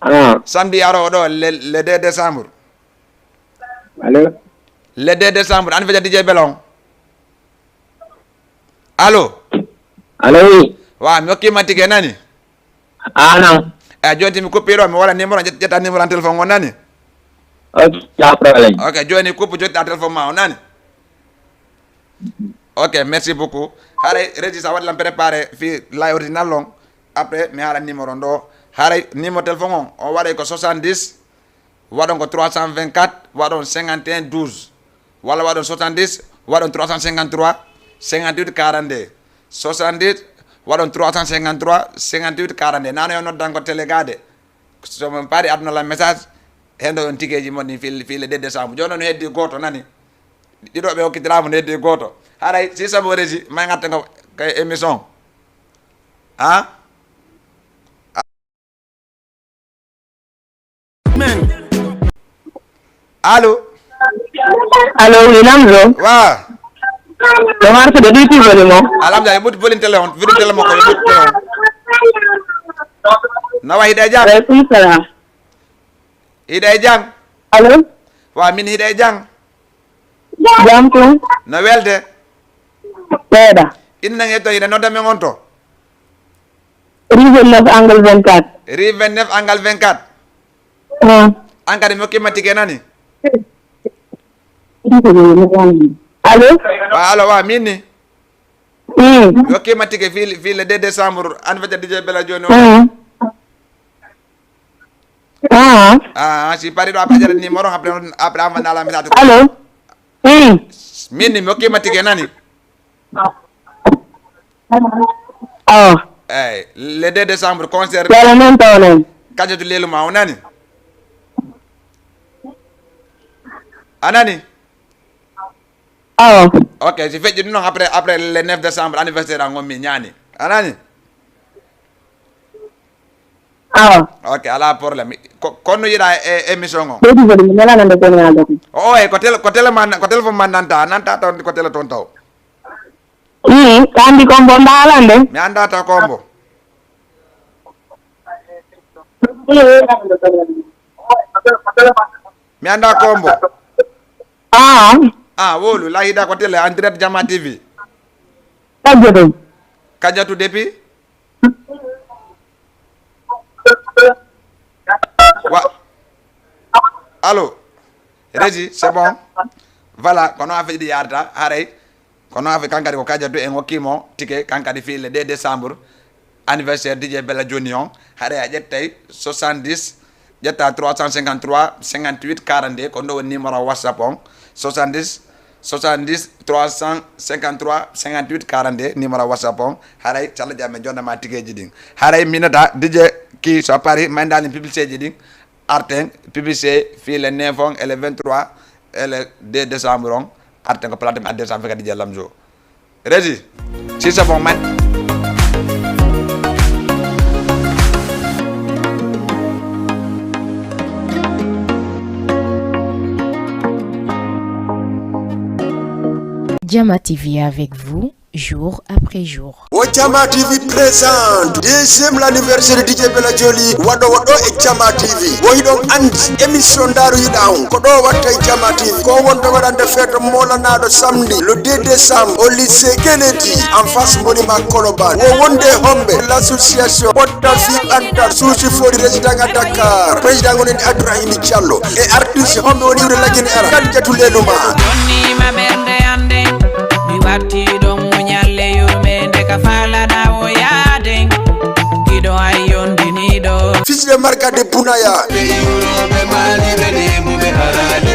Ah. Samedi aro ɗo, le, le deux décembre. Allo? Le deux décembre, anniversaire D J Bella on. Allo? Allo, oui. Wa, mi hokkima tike, nani? Ah, non. Eh, joni mi kuppi ɗo, mi waɗa numéro, ƴet-, ƴetta numéro an téléphone on, nani? Ok, pas problème. Ok, joni kuppu, jotta téléphone ma on, nani? Ok, merci beaucoup. Haray, Régis, a waɗi lan préparé fi la original on. Après, mi haala numéro on ɗo. Haray, numéro téléphone on, o waɗay ko soixante-dix, waɗon ko trois cent vingt-quatre, waɗon cinquante et un douze, walla waɗon soixante-dix, waɗon trois cent cinquante-trois, cinquante-huit quarante-deux, soixante-dix, waɗon trois cent cinquante-trois, cinquante-huit quarante-deux. Nano yo noddan ko télé gade. So mon paari aduna la message, hendo on tikeji mon ɗin fil-, file deux décembre. Jooni on heddi gooto, nani? Ɗiɗo ɓe hokkitiraama, no heddi gooto. Haray, si sabu Régis, may ngatta ko kay émission. Ha? Allo? Allo, oui, Lamzo. Wa. Ɗo Marseille, ɗo ɗuyti volume o. Alhamdulillah, ɓuti volume télé on, volume télé makko, ɓuti télé on. Nawa, hiɗa e jam? Aleykum salam. Hiɗa e jam? Allo? Wa, min hiɗa e jam? Jam tun. No welde? Seeɗa. Inna nge to, hiɗa nodda men on to? Rue vingt-neuf angle vingt-quatre. Rue vingt-neuf angle vingt-quatre. Ah. An kadi mi hokkima tike, nani? Allo? Wa, allo, wa, min ni? Hmm. Mi hokkima tike fi, fi le deux décembre, anniversaire D J Bella joni on. Hmm. Ah. Ah, si paari ɗo, après, a ƴetta numéro, après, après, a manda la message. Allo? Hmm. Min ni, mi hokkima tike, nani? Awa. Eyyi, le deux décembre, concert. Yala noon tawa noon. Kadiatou leelu ma o, nani? A nani? Awa. Ok, si feƴƴi ɗum noon, après, après le neuf décembre, anniversaire an on mi ñaani. A nani? Awa. Ok, ala problème. Ko, kono yiɗa e, e émission o? Ɓeydi kadi mi nela nande kono yalda ko. O, o, e ko tel-, ko télé ma, ko téléphone ma nanta, a nanta toon ko télé toon taw. Ii, ka anndi ko mbo ndaalan de. Mi anndaa taw ko mbo. Mi anndaa ko mbo. Ah. Ah, wolu, la hiɗa ko télé, en direct Jama T V. Kajjatu. Kajjatu depuis? Wa-, allo? Régie, c'est bon? Voilà, kono a feƴƴi yarata, haray. Kono a feƴƴi kankadi ko Kajatu en hokkimo tike, kankadi fii le deux décembre, anniversaire D J Bella Johnny on. Haray a ƴettay soixante-dix, ƴetta trois cent cinquante-trois, cinquante-huit quarante-deux, ko ɗo woni numéro WhatsApp on. Soixante-dix, soixante-dix, trois cent cinquante-trois, cinquante-huit quarante-deux, numéro WhatsApp on. Haray, so Allah jaɓi, mi jonna ma tikeji ɗin. Haray, minata, D J ki, so a paari, ma en ndaalen publicité ji ɗin. Arten, publicité, fii le neuf on, e le vingt-trois, e le deux décembre on. Arten ko plateau mi adde sa fekka D J Lamzo. Régie, si c'est bon, man. Jama T V avec vous, jour après jour. Wo Jama T V présente deuxième l'anniversaire D J Bella Johnny, waɗo waɗo e Jama T V. Wo hiɗon anndi émission Ndaaru Yiɗa On, ko ɗo watta e Jama T V. Ko wonde waɗande feeto moolanaaɗo samedi le deux décembre au lycée Kennedy en face monument Colobane. Wo wonde homɓe l'association Ɓotta Fi Ɓanta Suusi Fori résident à Dakar. Président woni Abdourahim Diallo. E artiste homɓe woni iwde Lagine Ara. Kadi jatu leluma. Jonnima ɓernde ande, mi watti ɗon mo ñalle yurmende ka falana o yaade. Giɗo ay yondiniɗo. Fils de Marga de Bunaya. Ɓe iwroɓe maali ɓe lemu ɓe harade.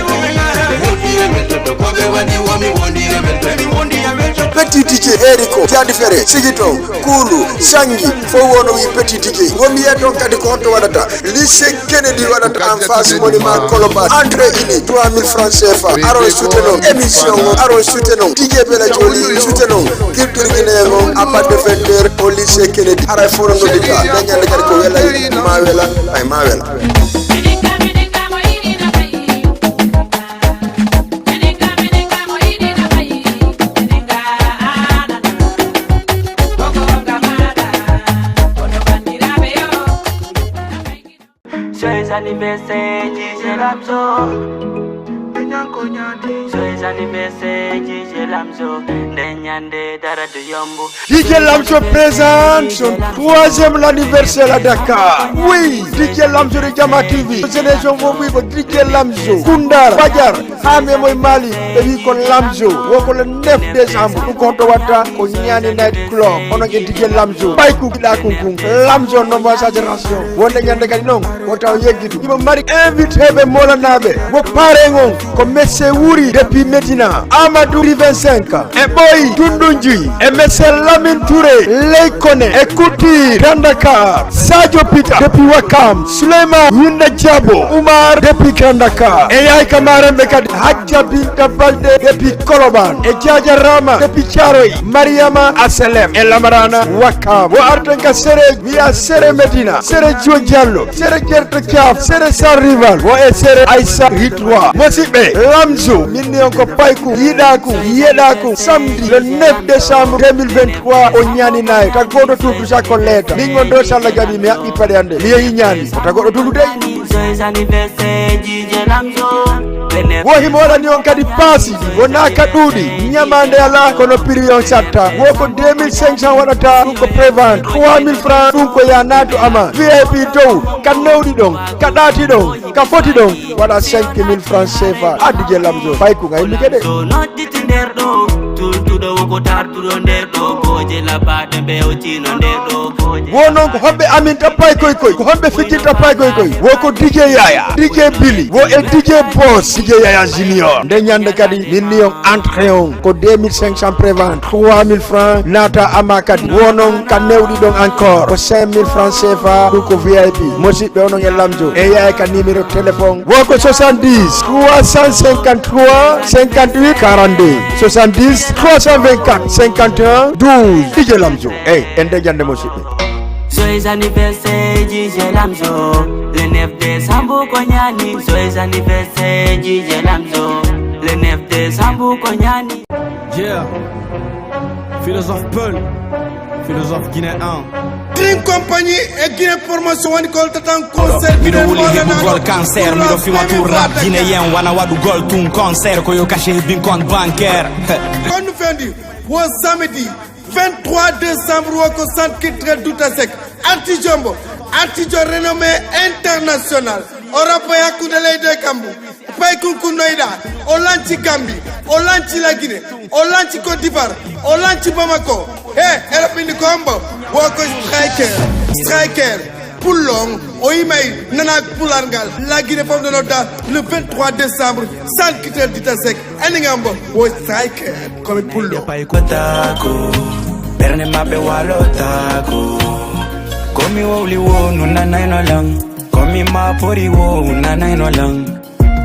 Wondiye ɓe toto ko ɓe waɗi womi wondiye ɓe toto. Petit Ticket, Eriko, Jadi Fere, Sigito, Kulu, Sangi, fof wonno wi Petit Ticket. Womi yiyat toon kadi ko honto waɗata. Lycée Kennedy waɗata en face monument Colobane. Entrée unique, trois mille francs C F A. Aron soutenon émission o, aron soutenon D J Bella Joli, soutenon culture guinéen o, à partir de vingt heures au lycée Kennedy. Haray fof no noddita. Nde ñande kadi ko welay, ma wela, ay ma wela. Joyeux anniversaire, D J Lamzo. Joyeux anniversaire, D J Lamzo. Nde ñande dara du yomb. D J Lamzo présente son troisième anniversaire à Dakar. Oui, D J Lamzo de Jama T V. Génération Mobi, D J Lamzo. Kundar, Bajar, Hame Moy Mali. Ɓe wi ko Lamzo. Wo ko le neuf décembre. Ɗum ko honto watta ko Ñaani Night Club. Onon e D J Lamzo. Payku giɗa kunkun. Lamzo no mo sa génération. Wonde ñande kadi noon. Wota o yeggitu. Imo mari invité ɓe molanaaɓe. Wo pare ngon. Ko Messe Wuri depuis Medina, Amadou Ri vingt-cinq, e Ɓoy Dundunji, e Messe Lamine Touré, Ley Kone, e Couture, Grand Dakar, Sadio Pita depuis Wakam, Souleymane Winda Diabo, Oumar depuis Grand Dakar, e Yaay Kamarenɓe kadi, Hadja Binta Balde depuis Colobane, e Diadia Rama depuis Thiaroye, Mariama Aselem, e Lamarana Wakam. Wo arten ka Sere, wiya Sere Medina, Sere Joe Diallo, Sere Jerto Caaf, Sere Sar Rival, wo e Sere Aissa Hitwa. Mosiɓɓe, Lamzo, min ni on ko payku, yiɗaku, yeɗaku, samedi le neuf décembre deux mille vingt-trois, o ñaani nayi, ta goto tutu sa ko leeta. Min on ɗo salla gabi mi haɓɓi paɗe ande, mi yehi ñaani, ta goto tutu dey. Joyeux anniversaire, D J Lamzo. Wo himo waɗani on kadi paasi, wona ka ɗuuɗi, ñamande ala, kono prix on satta. Wo ko deux mille cinq cents waɗata, ɗum ko prévente, trois mille francs, ɗum ko ya naatu ama. V I P dow, ka newɗi ɗon, ka ɗaati ɗon, ka foti ɗon, waɗa cinq mille francs C F A. A D J Lamzo, payku ngay mi gede. So nodditi nder ɗo, tultuɗo wo ko tarduɗo nder ɗo, gooje laɓaaɗe mbewtino nder ɗo, gooje. Wo noon ko hoɓɓe amin tappay koy koy, ko hoɓɓe fijjinta pay koy koy. Wo ko D J Yaya, D J Billy, wo e D J Boss, D J Yaya Junior. Nde ñande kadi, min ni on entrée on, ko deux mille cinq cents prévente, trois mille francs, naata ama kadi. Wo noon ka newɗi ɗon encore, ko cinq mille francs C F A, ɗum ko V I P. Mosiɓɓe onon e Lamzo, e yaay ka numéro téléphone. Wo ko soixante-dix, trois cent cinquante-trois, cinquante-huit, quarante-deux, soixante-dix, trois cent vingt-quatre, cinquante et un, douze. D J Lamzo. Ey, en de jande mosiɓɓe. Joyeux anniversaire, D J Lamzo. Le neuf décembre, ko ñaani. Joyeux anniversaire, D J Lamzo. Le neuf décembre, ko ñaani. Yeah. Philosophe Peul. Philosophe guinéen. Dream Company e Guinée Promotion woni ko holtatan concert. Miɗo wuli heɓugol cancer, miɗo fima tour rap guinéen, wana waɗugol tun concert, ko yo cachet heɓin compte bancaire. Kon no fendi, wo samedi vingt-trois décembre, wo ko centre culturel Douta Seck. Artijo mbo, artijo renommé international. O rappa e hakkunde leydi e kammu. Pay kunkunnoyɗa, o lanci Gambie, o lanci La Guinée, o lanci Côte d'Ivoire, o lanci Bamako. He, eɗo ɓindi ko hombo? Wo ko Striker. Striker. Pullo on, o yimay nana pular ngal. La Guinée fof no nodda le vingt-trois décembre, centre culturel Douta Seck. Andi ngam bo, wo Striker, komi pullo. Pay ko tako, ɓernde maɓɓe walotaako. Komi wowli wo nunanayno lan, komi mapori wo nanayno lan.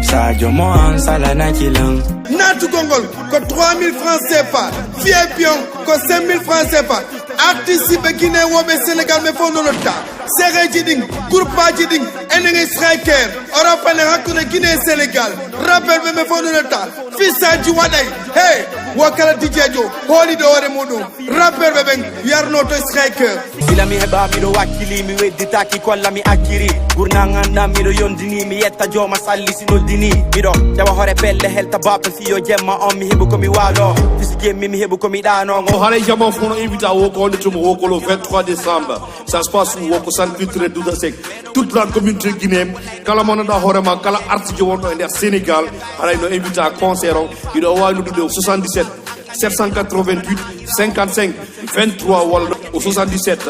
Sadio mo an salanaki lan. Naatugol ngol ko trois mille francs C F A, V I P on ko cinq mille francs C F A. Artiste ɓe Guinée woɓe Sénégal ɓe fof no notta. Sereji ɗin, groupe aji ɗin, enen e Striker, Europe enen hakkunde Guinée e Sénégal. Rappeur ɓe ɓe fof no notta. Fisaji waɗay. Hey, wo kala D J jo hooliɗo hoore muɗum. Rappeur ɓe ɓen yarno to Striker. Sila mi heɓa miɗo wakkili, mi wedditaki kolla mi acciri. Gurnan anndan miɗo yondini, mi yetta jooma salli si noddini. Miɗo jawa hoore pelle helta baɓe fiyo jemma on, mi heɓu ko mi waalo. Fisi jemmi mi heɓu ko mi ɗaano. O haray jama fof no invita wo ko wonde tuma wo ko le vingt-trois décembre. Ça se passe où? Wo ko centre culturel Douta Seck. Toute la communauté guinéenne, kala mo nanda hoore ma, kala artiste wonɗo e nder Sénégal, haray no invita concert o. Hiɗo wawi noddude o soixante-dix-sept sept cent quatre-vingt-huit cinquante-cinq vingt-trois walla o soixante-dix-sept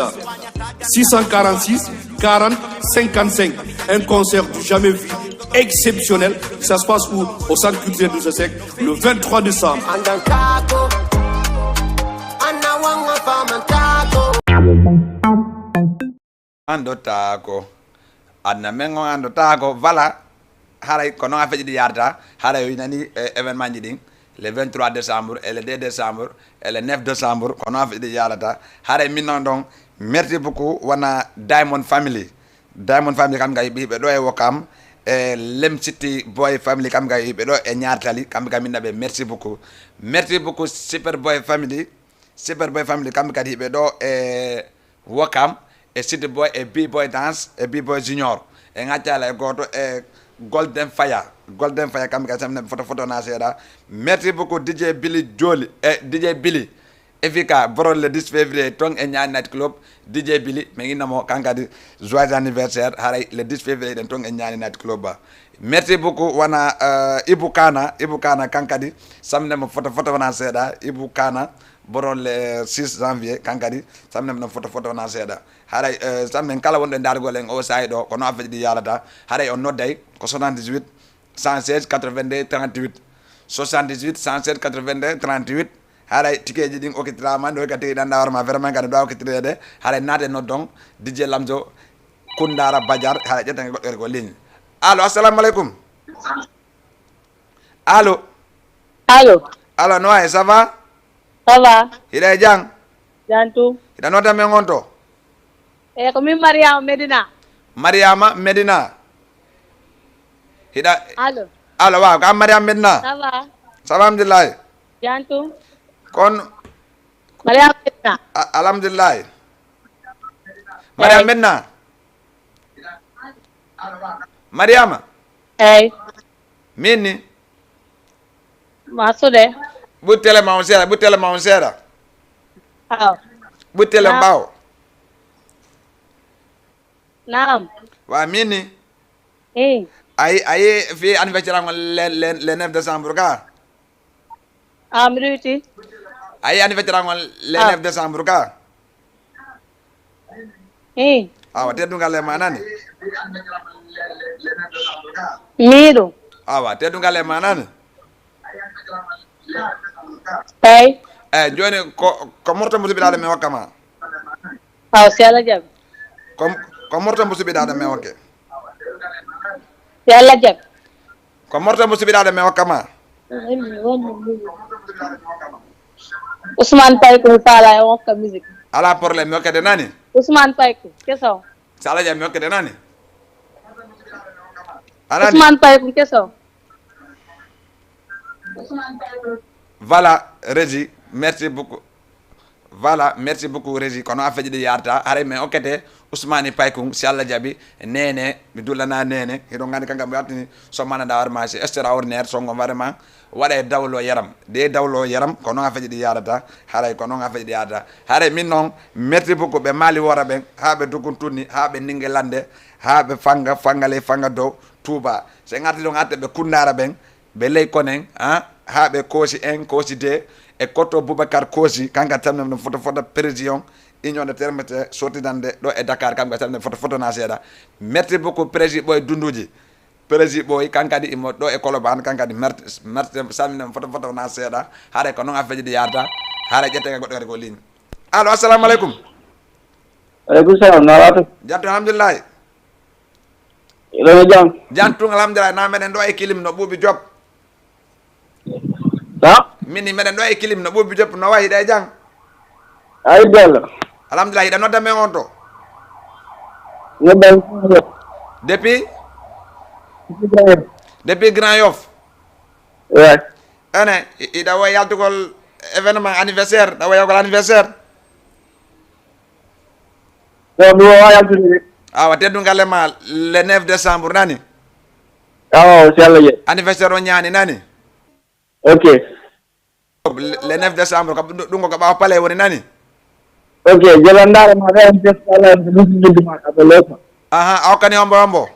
six cent quarante-six quarante cinquante-cinq. Un concert du jamais vu, exceptionnel. Ça se passe où? Au centre culturel Douta Seck, le vingt-trois décembre. Anndotaako. Aduna men on anndotaako. Voilà. Haray ko noon affaire ji ɗi yaarata. Haray o nani, eh, événement ji ɗin. Le vingt-trois décembre, et le deux décembre, et le neuf décembre, ko noon affaire ji ɗi yaarata. Haray min noon ɗon, merci beaucoup, wona Diamond Family. Diamond Family kam kay ɓiɓɓe ɗo e Wokam. E Lem City Boy Family kam kay ɓiɓɓe ɗo e Ñaar Tali. Kam kay min naɓe, merci beaucoup. Merci beaucoup, Super Boy Family. Super Boy Family, kamɓe kadi hiɓe ɗo e Wokam, e City Boy, e B-Boy Dance, e B-Boy Junior. E ŋaccala e gooto e Golden Fire. Golden Fire, kamɓe kadi samne foto foto na seeɗa. Merci beaucoup, D J Billy Joli, e D J Billy. Efika, borom le dix février, ton e Ñaani Night Club, D J Billy, min inna mo, kan kadi, joyeux anniversaire, haray le dix février ɗen ton e Ñaani Night Club ba. Merci beaucoup, wona, euh, Ibou Kana, Ibou Kana, kan kadi, samne mo foto foto wona seeɗa, Ibou Kana, borom le six janvier, kan kadi, samne mo foto foto wona seeɗa. Haray, euh, samne kala wonɗo e ndaargol en o saa'i ɗo, ko noon affaire ji ɗi yaarata. Haray on nodday, ko soixante-dix-huit, cent seize, quatre-vingt-deux, trente-huit. Soixante-dix-huit, cent seize, quatre-vingt-deux, trente-huit. Haray tikeeji ɗin okkitiraama, ɗo ka tigi ɗan ɗawar ma, vraiment kadi ɗo okkitireede. Haray naate noddon, D J Lamzo, Kundara Badiar, haray ƴetten goɗɗo ko ligne. Allo, assalamu aleykum. Allo. Allo. Allo, no wayi, ça va? Ça va. Hiɗa e jam? Jam tum. Hiɗa nodda men on to? E, ko min Mariama Medina. Mariama Medina. Hiɗa. Allo. Allo, waaw, ko an Mariama Medina? Ça va. Ça va, alhamdulillahi. Jam tum. Kon. Mariama Medina. A-, alhamdulillahi. Mariama Medina. Mariama. Eyi. Min ni. Ma suuɗe. Ɓuttu tele ma on seeɗa, ɓuttu tele ma on seeɗa. Aw. Ɓuttu tele on ɓaawo. Naam. Wa min ni. Eyi. Ayi, ayi, fi anniversaire an le, le, le neuf décembre ka? A, mi ɗoyti. A yi anniversaire an on le neuf décembre ka? Eyi. Awa, teddungal e ma nani? Miiɗo. Awa, teddungal e ma nani? Eyi. Eyi, jooni ko, ko morto mo suɓiɗaa ɗo mi hokka ma? Aw, si Allah jaɓi. Ko, ko morto mo suɓiɗaa ɗo mi hokke? Si Allah jaɓi. Ko morto mo suɓiɗaa ɗo mi hokka ma? Ousmane Paye ko mi faala e hokka musique. Alaa problème, mi hokkete nani? Ousmane Paye ko keso. Si Allah jaɓi, mi hokkete nani? Alaa ni? Ousmane Paye ko keso. Voilà, Régie, merci beaucoup. Voilà, merci beaucoup, Régie. Kono affaire ji ɗi yarata, haray men okkete Ousmane Paykun, si Allah jaɓi, Nene, mi dullana Nene. Hiɗon nganndi kanka mi wattini, so manada war ma, c'est extraordinaire, so ngon vraiment, waɗa e dawlo yaram. De dawlo yaram, ko noon affaire ji ɗi yarata, haray ko noon affaire ji ɗi yarata. Haray min noon, merci beaucoup, ɓe Mali wora ɓen, haa ɓe Dugun Tunni, haa ɓe Ninge Lande, haa ɓe Fanga, Fangale, Fanga Dow, Touba. So en arti ɗon, atte ɓe Kundara ɓen, ɓe ley konen, ah, haa ɓe Koosi en, Koosi de, e Koto Boubacar Koosi, kanka tan ɗum foto foto président, Union de Termete, sortidande ɗo e Dakar, kanko tan ɗum foto foto na seeɗa. Merci beaucoup, Prési Ɓooy Dunduji. Prési Ɓooy, kankadi imo ɗo e Colobane, kankadi merci, merci, salminen foto foto na seeɗa. Haare ko noon affaire ji ɗi yarata. Haare ƴetten goɗɗo kadi ko ligne. Allo, assalamu aleykum. Aleykum salam, na wato? Jatto, alhamdulillahi. Iɗon e jam? Jam tun, alhamdulillahi. Na meɗen ɗo e kilim no ɓuuɓi Joop. Ha? Min ni meɗen ɗo e kilim no ɓuuɓi Joop, no wayi ɗe jam? Ay, bello. Alhamdulillahi, hiɗa nodda men on to? Nodda men on. Depuis? Depuis Grand Yoff. Depuis Grand Yoff? Ouais. Ene, i-, iɗa wawi yaltugol événement anniversaire, ɗa wawi yaltugol anniversaire? Ɗo mi wawa yaltude de. Awa, teddungal e ma le neuf décembre, nani? Awa, o si Allah ye. Anniversaire o ñaani, nani? Ok. Le, le neuf décembre, ko ɗum, ɗum ko ɓaawo palais woni, nani? Ok, jelandaare ma, ɗo en festival, en festival ma, ka ɓe lofa. Aha, a hokkani hombo hombo?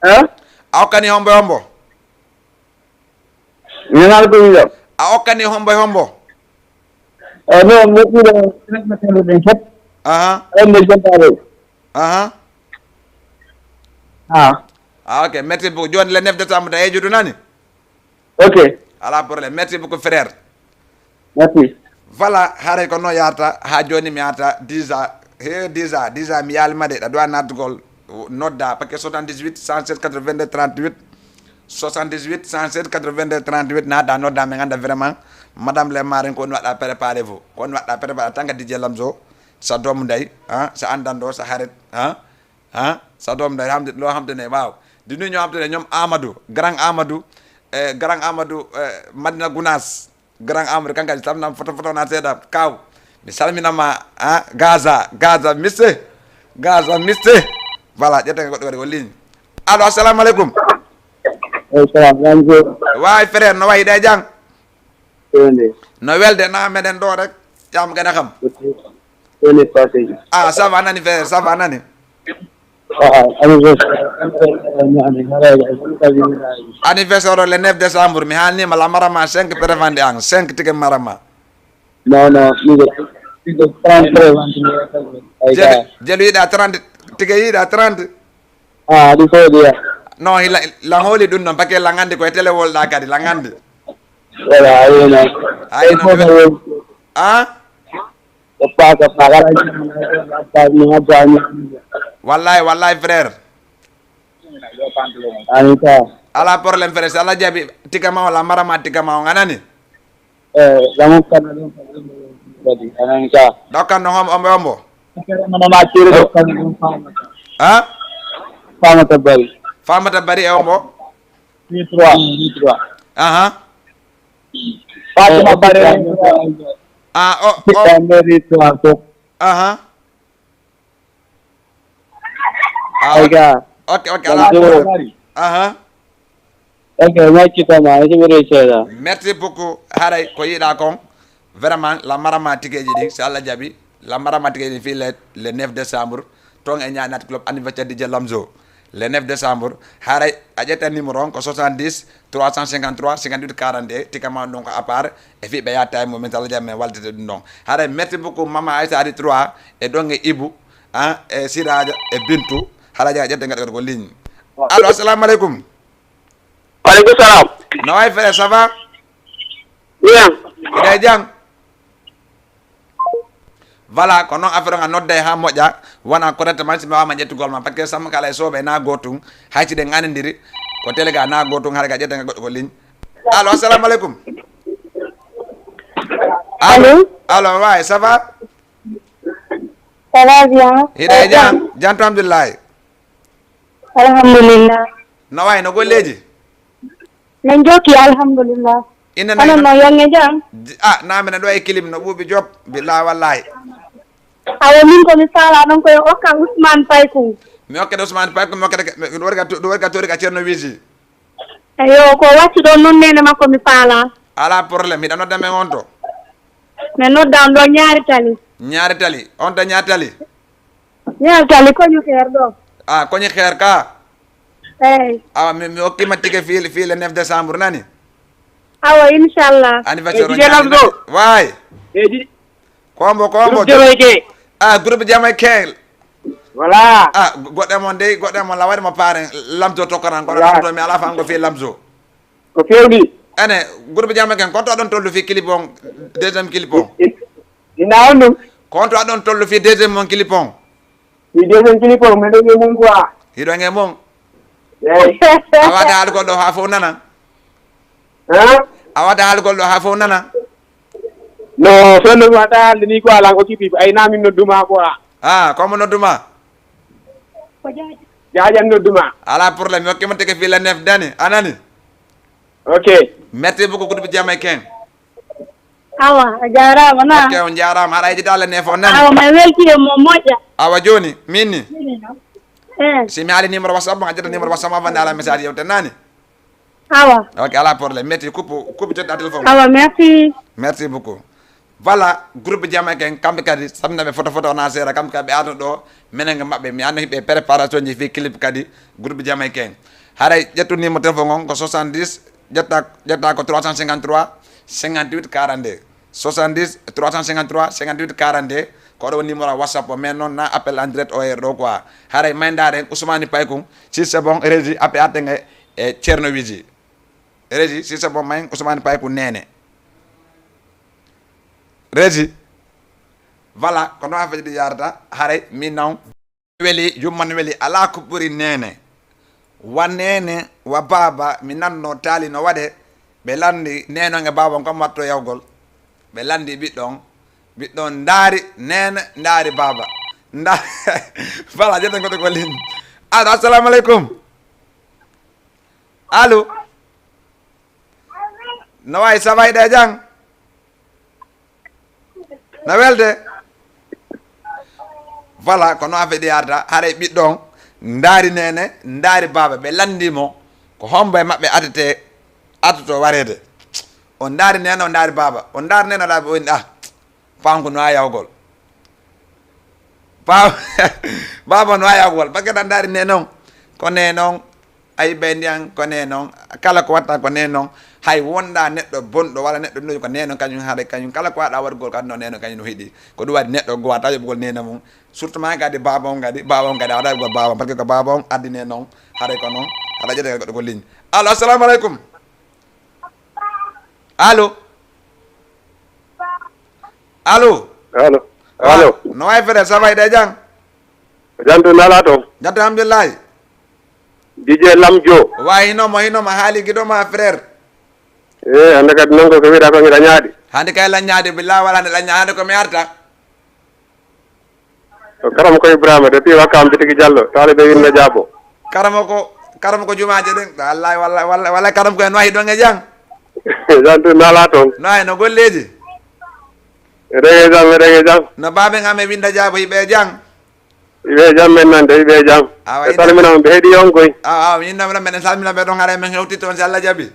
Hein? A hokkani hombo hombo? Mi nanaali ko wiɗo. A okkani hombo e hombo? Eh, non, mi okkii ɗo respectable ɓen fof. Aha. Ɗon ɓe jontaade. Aha. Ah. Ah, ok. Merci beaucoup. Jooni le neuf décembre, ta yeejudu nani? Ok. Alaa problème. Merci beaucoup, frère. Merci. Voilà, haray ko no yarta ha joni mi yarta déjà, he déjà, déjà mi yalima de, ɗa doit nattugol, nodda paquet soixante-dix-huit cent sept quatre-vingt-deux trente-huit, soixante-dix-huit cent sept quatre-vingt-deux trente-huit, nata nodda, mi ganda vraiment madame le marin ko on waɗa préparé vous, ko on waɗa préparé tanga D J Lamzo, sa doomu ndey, hein, sa andando, sa harit, hein, hein, sa doomu ndey, hamde lo hamde ne waaw. Di nuyu ñoo xam te ne ñoom Amadou, grand Amadou, eh, grand Amadou, eh, Madina Gounass, grand Amadou, kan kadi samnam foto foto na seeɗa kaw. Mi salminama, ah, Gaza, Gaza miste, Gaza miste. Voilà, ƴetta goɗɗo kadi ko ligne. Allo, assalamu aleykum. Aleykum salam, Lamzo. Waay frère, no wayi ɗe jang? Ewni. No welde na meɗen ɗo rek. Yam gana kam. Ewni passé. Ah, ça va nani frère, ça va nani? Ah, anniversaire. Anniversaire o le neuf décembre, mi haalnima la marama cinq prévende en, cinq ticket marama. Non, non, mi ko, mi ko trente prévende. Ay, jelu, jelu yiɗa trente, ticket yiɗa trente. Ah, ɗum fof ɗiya. Non, hila, la hooli ɗum noon, parce que la gandi ko e télé wolɗa kadi, la gandi. Voilà, ayi noon. Ayi noon. Ah? Ko paaka, paaka, ala jam, ala jam, ala jam. Wallahi, wallahi, frère. Ani ka. Ala problème, frère. Si Allah jaɓi, ticket ma o, la marama ticket ma o, a nani? Eh, lamu kana ɗum kadi, a nani ka. Ɗo kan no hombo, hombo, hombo? Mama tiri ɗo kan ɗum famata. Ha? Famata bari. Famata bari e hombo? Ni trois. Ni trois. Aha. Fatima bari. Ah, oh, oh. Ni trois ko. Aha. Ah, ok. Ayga. Ok, ok, ala. Aha. Ok, merci beaucoup. Haray ko yiɗa kon. Vraiment, la marama tikeji ɗin, si Allah jaɓi, la marama tikeji ɗin fii le, le neuf décembre, ton e Ñaanat Club anniversaire D J Lamzo. Le neuf décembre, haray a ƴetta numéro on ko soixante-dix trois cent cinquante-trois cinquante-huit quarante-deux, tika ma ɗum ko à part, e fii ɓe yatta e mum, min si Allah jaɓi men wallitete ɗum ɗon. Haray merci beaucoup, Mama Aïssa Ari trois, e ɗon e Ibu, ah, e Siraja, e Bintu, haray a ƴetta gaɗa ko ligne. Allo, assalamu aleykum. Wa aleykum salam. No wayi frère, ça va? Bien. Eɗa e jam? Voilà, ko noon affaire on a nodday ha moƴƴa, wona correctement si mi wawama ƴettugol ma, parce que samma kala e soɓe na gotum, hay si ɗen anindiri, ko télé ga na gotum, hara ga ƴetta goɗɗo ko ligne. Allo, assalamu aleykum. Allo. Allo, wayi, ça va? Ça va bien. Hiɗa e jam? Jam to, alhamdulillahi. Alhamdulillah. No wayi, no golleji? Min jokki, alhamdulillah. Inde onon no, yonge jam? J-, ah, na minen ɗo e kilim no ɓuuɓi Joop, billahi wallahi. Awo, min ko mi faala ɗon ko yo okka Ousmane Paykun. Mi okkete Ousmane Paykun, mi okkete, mi, mi ɗo waɗi ka to-, ɗo waɗi ka tori ka Ceerno Wisi. Eyo, ko watti ɗon noon nene makko mi faala. Ala problème, hiɗa nodda men on to? Mi nodda on ɗo Ñaari Tali. Ñaari Tali, on to Ñaari Tali? Ñaari Tali, koñu xeer ɗo. Ah, koñu xeer ka? Eyi. Awa, mi, mi okkima tike fii, fii le neuf décembre, nani? Awa, inchallah. Anniversaire o Lamzo. Waay. Eji. Kombo, kombo. Groupe Jamaïcain. Ah, groupe Jamaïcain. Voilà. Ah, go-, goɗɗe mon dey, goɗɗe mon la waɗi mo paaren Lamzo tokkoran, kono Lamzo mi ala fango fii Lamzo. Ko fewni. Ene, groupe Jamaïcain, kon to aɗon tollu fii clip on, deuxième clip on? I-, i-, ina on ɗum. Kon to aɗon tollu fii deuxième mon clip on? Fii deuxième clip on, miɗo e mum quoi. Hiɗo e mum? Eyi. A wata haalugol ɗo ha fof nana? Hein? A wata haalugol ɗo ha fof nana? No, fewndo mi wata haalde ni quoi, lan occupé, ay na min nodduma quoi. Ah, komo nodduma? Ko Jaaja. Jaaja nodduma. Ala problème, mi hokkima tike fii le neuf dani, a nani? Ok. Merci beaucoup, groupe Jamaïcain. Awa, a jaaraama, na? Ok, on jaaraama. Haɗa yejjita le neuf on nani? Awa, mi welti e mo moƴƴa. Awa, jooni, min ni? Eh. Si mi haali numéro WhatsApp, a ƴetta numéro WhatsApp, a wannde ala message yewte nani? Awa. Ok, ala problème. Merci, coupe, coupe, ƴetta téléphone. Awa, merci. Merci beaucoup. Voilà, groupe Jamaïcain, kamɓe kadi, samna ɓe photo, photo na seera, kamɓe kadi ɓe arno ɗo, menen e maɓɓe, mi anno hiɓe préparation ji fii clip kadi, groupe Jamaïcain. Haray ƴettu numéro téléphone on ko soixante-dix, ƴetta, ƴetta ko trois cent cinquante-trois cinquante-huit quarante-deux. Soixante-dix trois cent cinquante-trois cinquante-huit quarante-deux, ko ɗo woni numéro WhatsApp o, mais noon na appel en direct o e ɗo quoi. Haray may ndaaren Ousmane Paykun, si c'est bon, régie, appel atten e, e Thierno Wiji. Régie, si c'est bon, may Ousmane Paykun nene. Resi. Voilà, ko noon affaire ɗi yarata. Haray min noon weli, jumman weli, alaa ko ɓuri neene. Wa neene, wa baaba, mi nanno taali no waɗe. Ɓe lanndi neene on e baaba on, kam watto yawgol. Ɓe lanndi ɓiɗɗo on. Ɓiɗɗo on ndaari neene, ndaari baaba. Nda-, voilà, jeten ko ɗo ko ligne. Allo, assalamu aleykum. Allo. No wayi, ça va, hiɗa e jam? No welde? Voilà, ko noon affaire ɗi yarata. Haray ɓiɗɗo on ndaari neene, ndaari baaba. Ɓe lanndi mo ko hombo e maɓɓe atete, atoto wareede. O ndaari neene, o ndaari baaba. O ndaari neene, o ndaari baaba, o inni, ah, Paam ko no waawi yawgol. Paam, baaba no waawi yawgol. Parce que tan ndaari neene on. Ko neene on. Ayi ɓe ndiyan ko neene on. Kala ko watta ko neene on. Hay wonda neɗɗo bonɗo walla neɗɗo nuujo ko neene on kañum haɗa kañum. Kala ko waɗa waɗugol ko aduna o neene on kañum no hiɗi. Ko ɗum waɗi neɗɗo goo wata yoɓugol neene mum. Surtout ma kadi baaba on kadi, baaba on kadi a waɗa yoɓugol baaba on. Parce que ko baaba on addi neene on. Haɗa ko noon. Haɗa ƴetta goɗɗo ko ligne. Allo, assalamu aleykum. Allo. Allo. Allo. Allo. No wayi frère, ça va, hiɗa e jam? Jam to nala to. Jam to, alhamdulillahi. D J Lamjo. Wa hino mo, hino mo haali giɗo ma frère. Eh, hannde kadi noon ko ko wiɗa ko ngiɗa ñaadi. Hannde kay la ñaadi, billahi wala nde la ñaadi, hannde ko mi arta. Ko Karam ko Ibrahima, depuis Wakam Bitigi Diallo, taalibe Winndo Jaabo. Karamo ko, karamo ko jumaaje ɗen. Wallahi, wallahi, wallahi, wallahi, karam ko en wahi ɗon e jam. Jam to nala toon. No ay, no golleeji? Eɗen e jam, eɗen e jam. No baaben am e Winndo Jaabo, hiɓe e jam? Hiɓe e jam men nande, hiɓe e jam. Awa, ɓe ina- salmina on, ɓe heɗi on koy. Awa, awa, min ɗon, meɗen salmina ɓe ɗon, haray men hewtitto on si Allah jaɓi.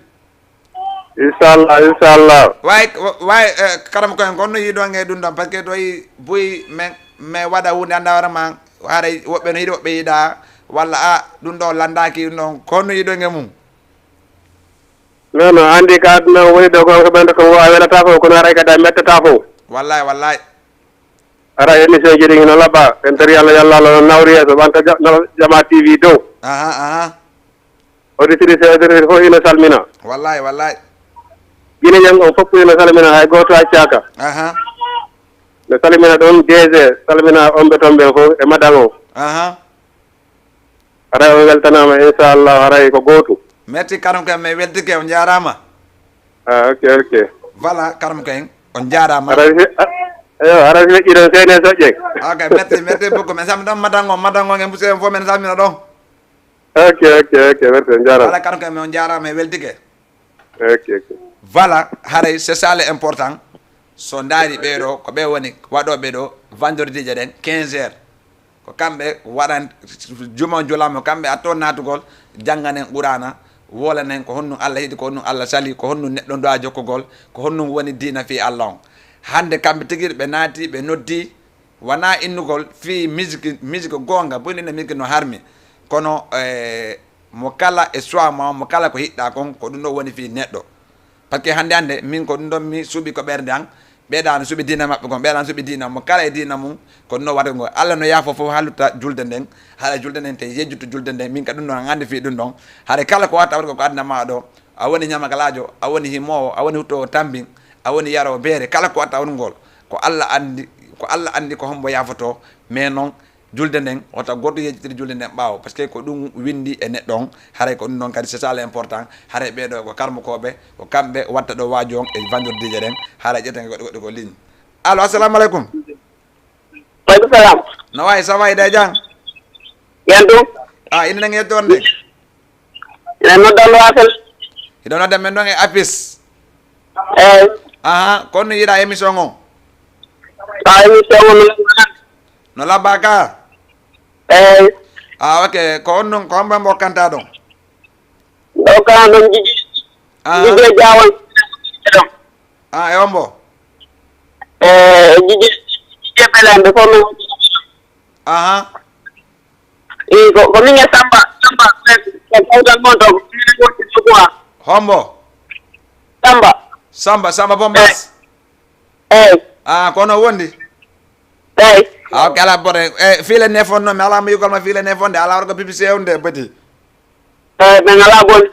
Inchallah, inchallah. Way, way, eh, karam ko en, ko honno yiɗon e ɗum ɗon, parce que to yi buy men, men waɗa hunde annda hoore ma, haray woɓɓe no yiɗi, woɓɓe yiɗa, walla a, ɗum ɗo lanndaki ɗum ɗon, ko honno yiɗon e mum? Non, non, anndi ka aduna o woni ɗo, ko heɓanta ko a welata fof, kono haray kadi a mettata fof. Wallahi, wallahi. Ara émission ji ɗin no laɓa, en tari Allah, yalla Allah no nawri yeeso, ɓanta ja-, no Jama T V dow. Aha, aha. Auditrice e auditeur fof ina salmina. Wallahi, wallahi. Guinéen on fof ina salmina, hay gooto accaaka. Aha. Ne salmina ɗon D G, salmina omɓe toon ɓen fof e madan o. Aha. Haray on weltanaama, inchallah, haray ko gootum. Merci, karam ko en, mi weltike, on jaaraama. Ah, ok, ok. Voilà, karam ko en, on jaaraama. Haray si, ah, eyo, haray si feƴƴi ɗon, seyne soƴƴen. Ok, merci, merci beaucoup. Men salmina ɗon madan o, madan o, en musidɓe en fof men salmina ɗon. Ok, ok, ok, merci, on jaaraama. Voilà, karam ko en, on jaaraama, mi weltike. Ok, ok. Voilà, haray c'est ça le important. So ndaari ɓee ɗo, ko ɓe woni waɗooɓe ɗo vendredi je ɗen, quinze heures. Ko kamɓe waɗan, juma on julaama, kamɓe atto naatugol, jannganen Quraana, wolanen ko honɗum Allah yiɗi, ko honɗum Allah sali, ko honɗum neɗɗo duwa jokkugol, ko honɗum woni diina fii Allah on. Hannde kamɓe tigi ɓe naati, ɓe noddi, wonaa innugol fii musique, musique goonga, buy nde musique no harmi. Kono, eh, mo kala e choix ma, mo kala ko yiɗɗa kon, ko ɗum ɗo woni fii neɗɗo. Parce que hannde hannde, min ko ɗum ɗon mi suɓi ko ɓernde an, ɓeeɗa no suɓi diina maɓɓe kon, ɓeeɗa no suɓi diina mo kala e diina mum, ko ɗum ɗo waɗa ngol. Allah no yaafo fof haa lutta julde nden, haɗa julde nden te yejjutu julde nden, min ka ɗum ɗon an anndi fii ɗum ɗon. Haɗa kala ko watta waɗa ko ko aduna ma ɗo, a woni ñamakalaajo, a woni himoowo, a woni huttoowo tambin, a woni yaroowo beere, kala ko watta woni ngol, ko Allah anndi, ko Allah anndi ko hombo yaafoto, mais noon, julde nden, wota gooto yejjitir julde nden ɓaawo, parce que ko ɗum winndi e neɗɗo on, haray ko ɗum ɗon kadi, c'est ça l'important, haray ɓee ɗo ko karmokooɓe, ko kamɓe watta ɗo waaju on e vendredi je ɗen, haray ƴetten goɗɗo goɗɗo ko ligne. Allo, assalamu aleykum. Waaleykum salam. No wayi, ça va, hiɗa e jam? Yan ɗum? Ah, ina nangi yettoon de. Ina noddan ɗo Apis. Hiɗo nodda men ɗon e Apis. Eyi. Aha, kono yiɗa émission o? Ah, émission o no labba. No labba ka? Eyi. Ah, ok, ko on ɗon, ko on ɓe mbokkanta ɗon? Ɗo ka ɗon Jiji. Aha. Jiji Jawon. Ah, e on mbo? E Jiji, Jiji Belambe ko min. Aha. I ko, ko min e Samba, Samba, ko kawtal mon ɗon, ko min e wonde ɗo quoi. Hombo? Samba. Samba, Samba Bombas. Eyi. Ah, kono wondi? Eyi. Ah, ok, ala bote. Eh, fiile nefon noon, mi alaa mo yugol ma fiile nefon de, alaa wargo publicité on de, petit. Eyi, min alaa gol.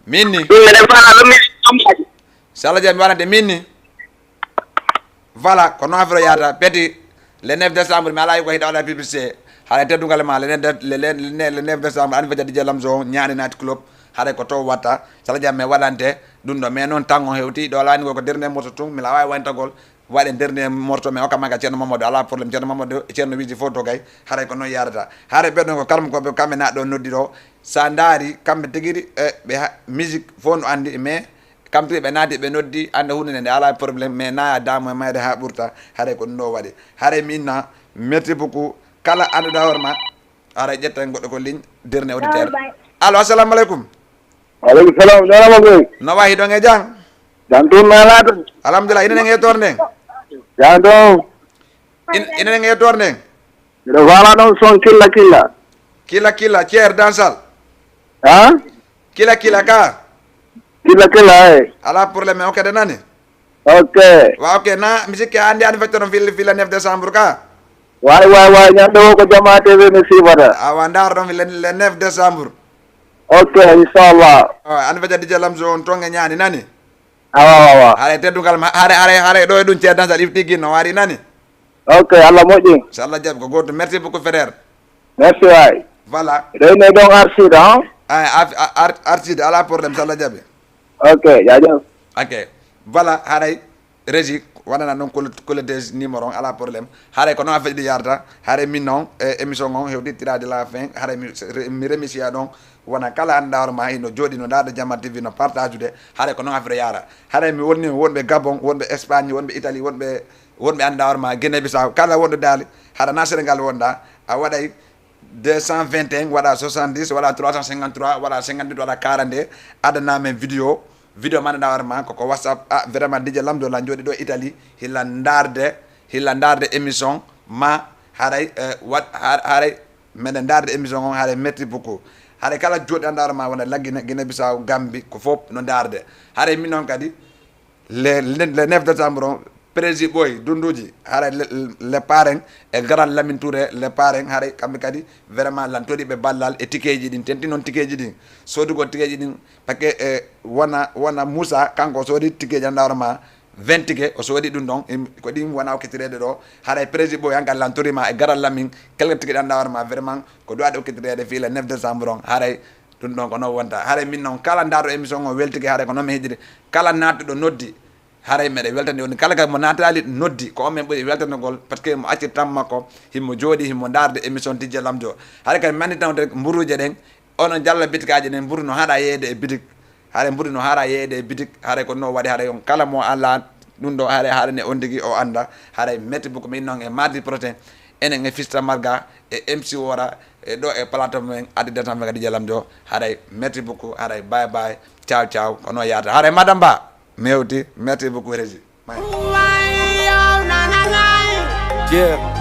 Min ni? Min eɗen fala ɗum, min ɗum kadi. So Allah jaɓi, mi waɗante min ni. Voilà, ko noon affaire o yahata. Petit, le neuf décembre, mi alaa ko hiɗa waɗa publicité. Haɗa teddungal ma, le neuf de-, le, le, le, le neuf décembre, anniversaire D J Lamzo, Ñaani Night Club. Haɗa ko to watta. Sala jam mi waɗante ɗum ɗo. Mais noon tan o hewti, ɗo laani ko, ko dernier morceau tun, mi la waawi wayntagol. Waɗen dernier morceau, mais o kamma ka Ceerno Mamadou, alaa problème. Ceerno Mamadou, Ceerno Wiiji fof to kay. Haɗa ko noon yarata. Haɗa ɓe ɗon ko karmo ko ɓe kamɓe naat ɗo noddi ɗo. Sa ndaari, kamɓe tigi ɗi, e, ɓe ha-, musique fof no anndi, mais kam tigi ɓe naati, ɓe noddi, annda huunde nde, nde alaa problème, mais naya daamo e mayde haa ɓurta, haray ko ɗum ɗo waɗi. Haray mi inna, merci beaucoup. Kala annduɗo hoore ma, haray ƴetten goɗɗo ko ligne, dernier auditeur. Allo, assalamu aleykum. Waaleykum salam, jarama boy. No wayi ɗon e jam? Jam tun nalaɗo. Alhamdulillah, inen en e toor nden. Jam ɗon. In-, inen en e toor nden. Miɗo faala ɗon son killa killa. Killa killa, Thier Dansal. Ha? Killa killa ka. Killa killa, eh. Alaa problème, ok, de nani. Ok. Wa, ok, na, mi sikki a anndi anniversaire on fil-, fil le neuf décembre ka. Way, way, way, ñande o ko Jama T V mi sifata. Awa, ndaar ɗon fil le, le neuf décembre. Ok, inchallah. Awa, anniversaire D J Lamzo on toon e Ñaani nani. Awa, awa, awa. Haray teddungal ma, haray, haray, haray ɗo e ɗum Thier Dansal ifti gin no waɗi nani. Ok, Allah moƴƴi. Inchallah jaɓi ko gooto. Merci beaucoup, frère. Merci, waay. Voilà. Reyne ɗon Arsid, hein? Ay, ar-, ar-, ar-, Arsid, alaa problème, so Allah jaɓi. Ok, jaajëf. Ok. Voilà, haray, Régie, waɗana ɗon col-, collectage numéro on, alaa problème. Haray ko noon affaire ɗi yarata, haray min noon, e émission on hewti tirade la fin, haray mi, mi remercie ɗon, wona kala annda hoore ma, hino jooɗi no ndaarde Jama T V, no partage'ude, haray ko noon affaire yara. Haray mi wolni wonɓe Gabon, wonɓe Espagne, wonɓe Italie, wonɓe, wonɓe annda hoore ma, Guinée Bissau, kala wonɗo daali, hara na Sénégal wonda, a waɗay deux cent vingt et un, waɗa soixante-dix, waɗa trois cent cinquante-trois, waɗa cinquante-huit, waɗa quarante-deux, addana men vidéo, vidéo ma annda hoore ma, ko, ko WhatsApp, ah, vraiment D J Lamzo la jooɗi ɗo Italie, hila ndaarde, hila ndaarde émission ma, haray, eh, wat-, har-, haray, meɗen ndaarde émission on, haray merci beaucoup. Haray kala jooɗi annda hoore ma, wona la Guinée, Guinée Bissau, Gambie, ko fof no ndaarde. Haray min noon kadi, le, le, le neuf décembre on, Prési Ɓooy, Dunduuji, haray le, le parrain, e Garal Lamin Touré, le parrain, haray kamɓe kadi, vraiment, lan toɗi ɓe ballal e tikeeji ɗin, tenti noon tikeeji ɗin, soodugol tikeeji ɗin, parce que, eh, wona, wona Moussa, kanko o soodi tikeeji annda hoore ma, vingt ticket, o soodi ɗum ɗon, im-, ko ɗin wona okkitireede ɗo, haray Prési Ɓooy, an kadi lan toɗi ma e Garal Lamin, quelque ticket annda hoore ma, vraiment, ko ɗum waɗi okkitireede fii le neuf décembre on, haray ɗum ɗon ko noon wonta. Haray min noon kala ndaarɗo émission o weltike, haray ko noon mi heddiri. Kala naattuɗo noddi, haray meɗe weltani on. Kala kadi mo naataali noddi, ko on men ɓuri weltanogol, parce que mo acci tan makko, himo jooɗi, himo ndaarde émission D J Lamzo. Haray kadi mi anndi tan wonde mburuuje ɗen, onon jalla bitikaaji ɗen, mburu no haɗa yeeyde e bitik. Haray mburu no haɗa yeeyde e bitik, haray ko noon waɗi, haray on kala mo ala ɗum ɗo, haray haɗa ne on tigi o annda. Haray merci beaucoup, min noon e mardi prochain, enen e Fista Marga, e M C Wora, e ɗo e plateau men, addi datan men kadi D J Lamzo. Haray merci beaucoup, haray bye bye, ciao ciao, ko noon yahata. Haray Madame Ba, mi hewti, merci beaucoup, Régie. Bye. Yeah.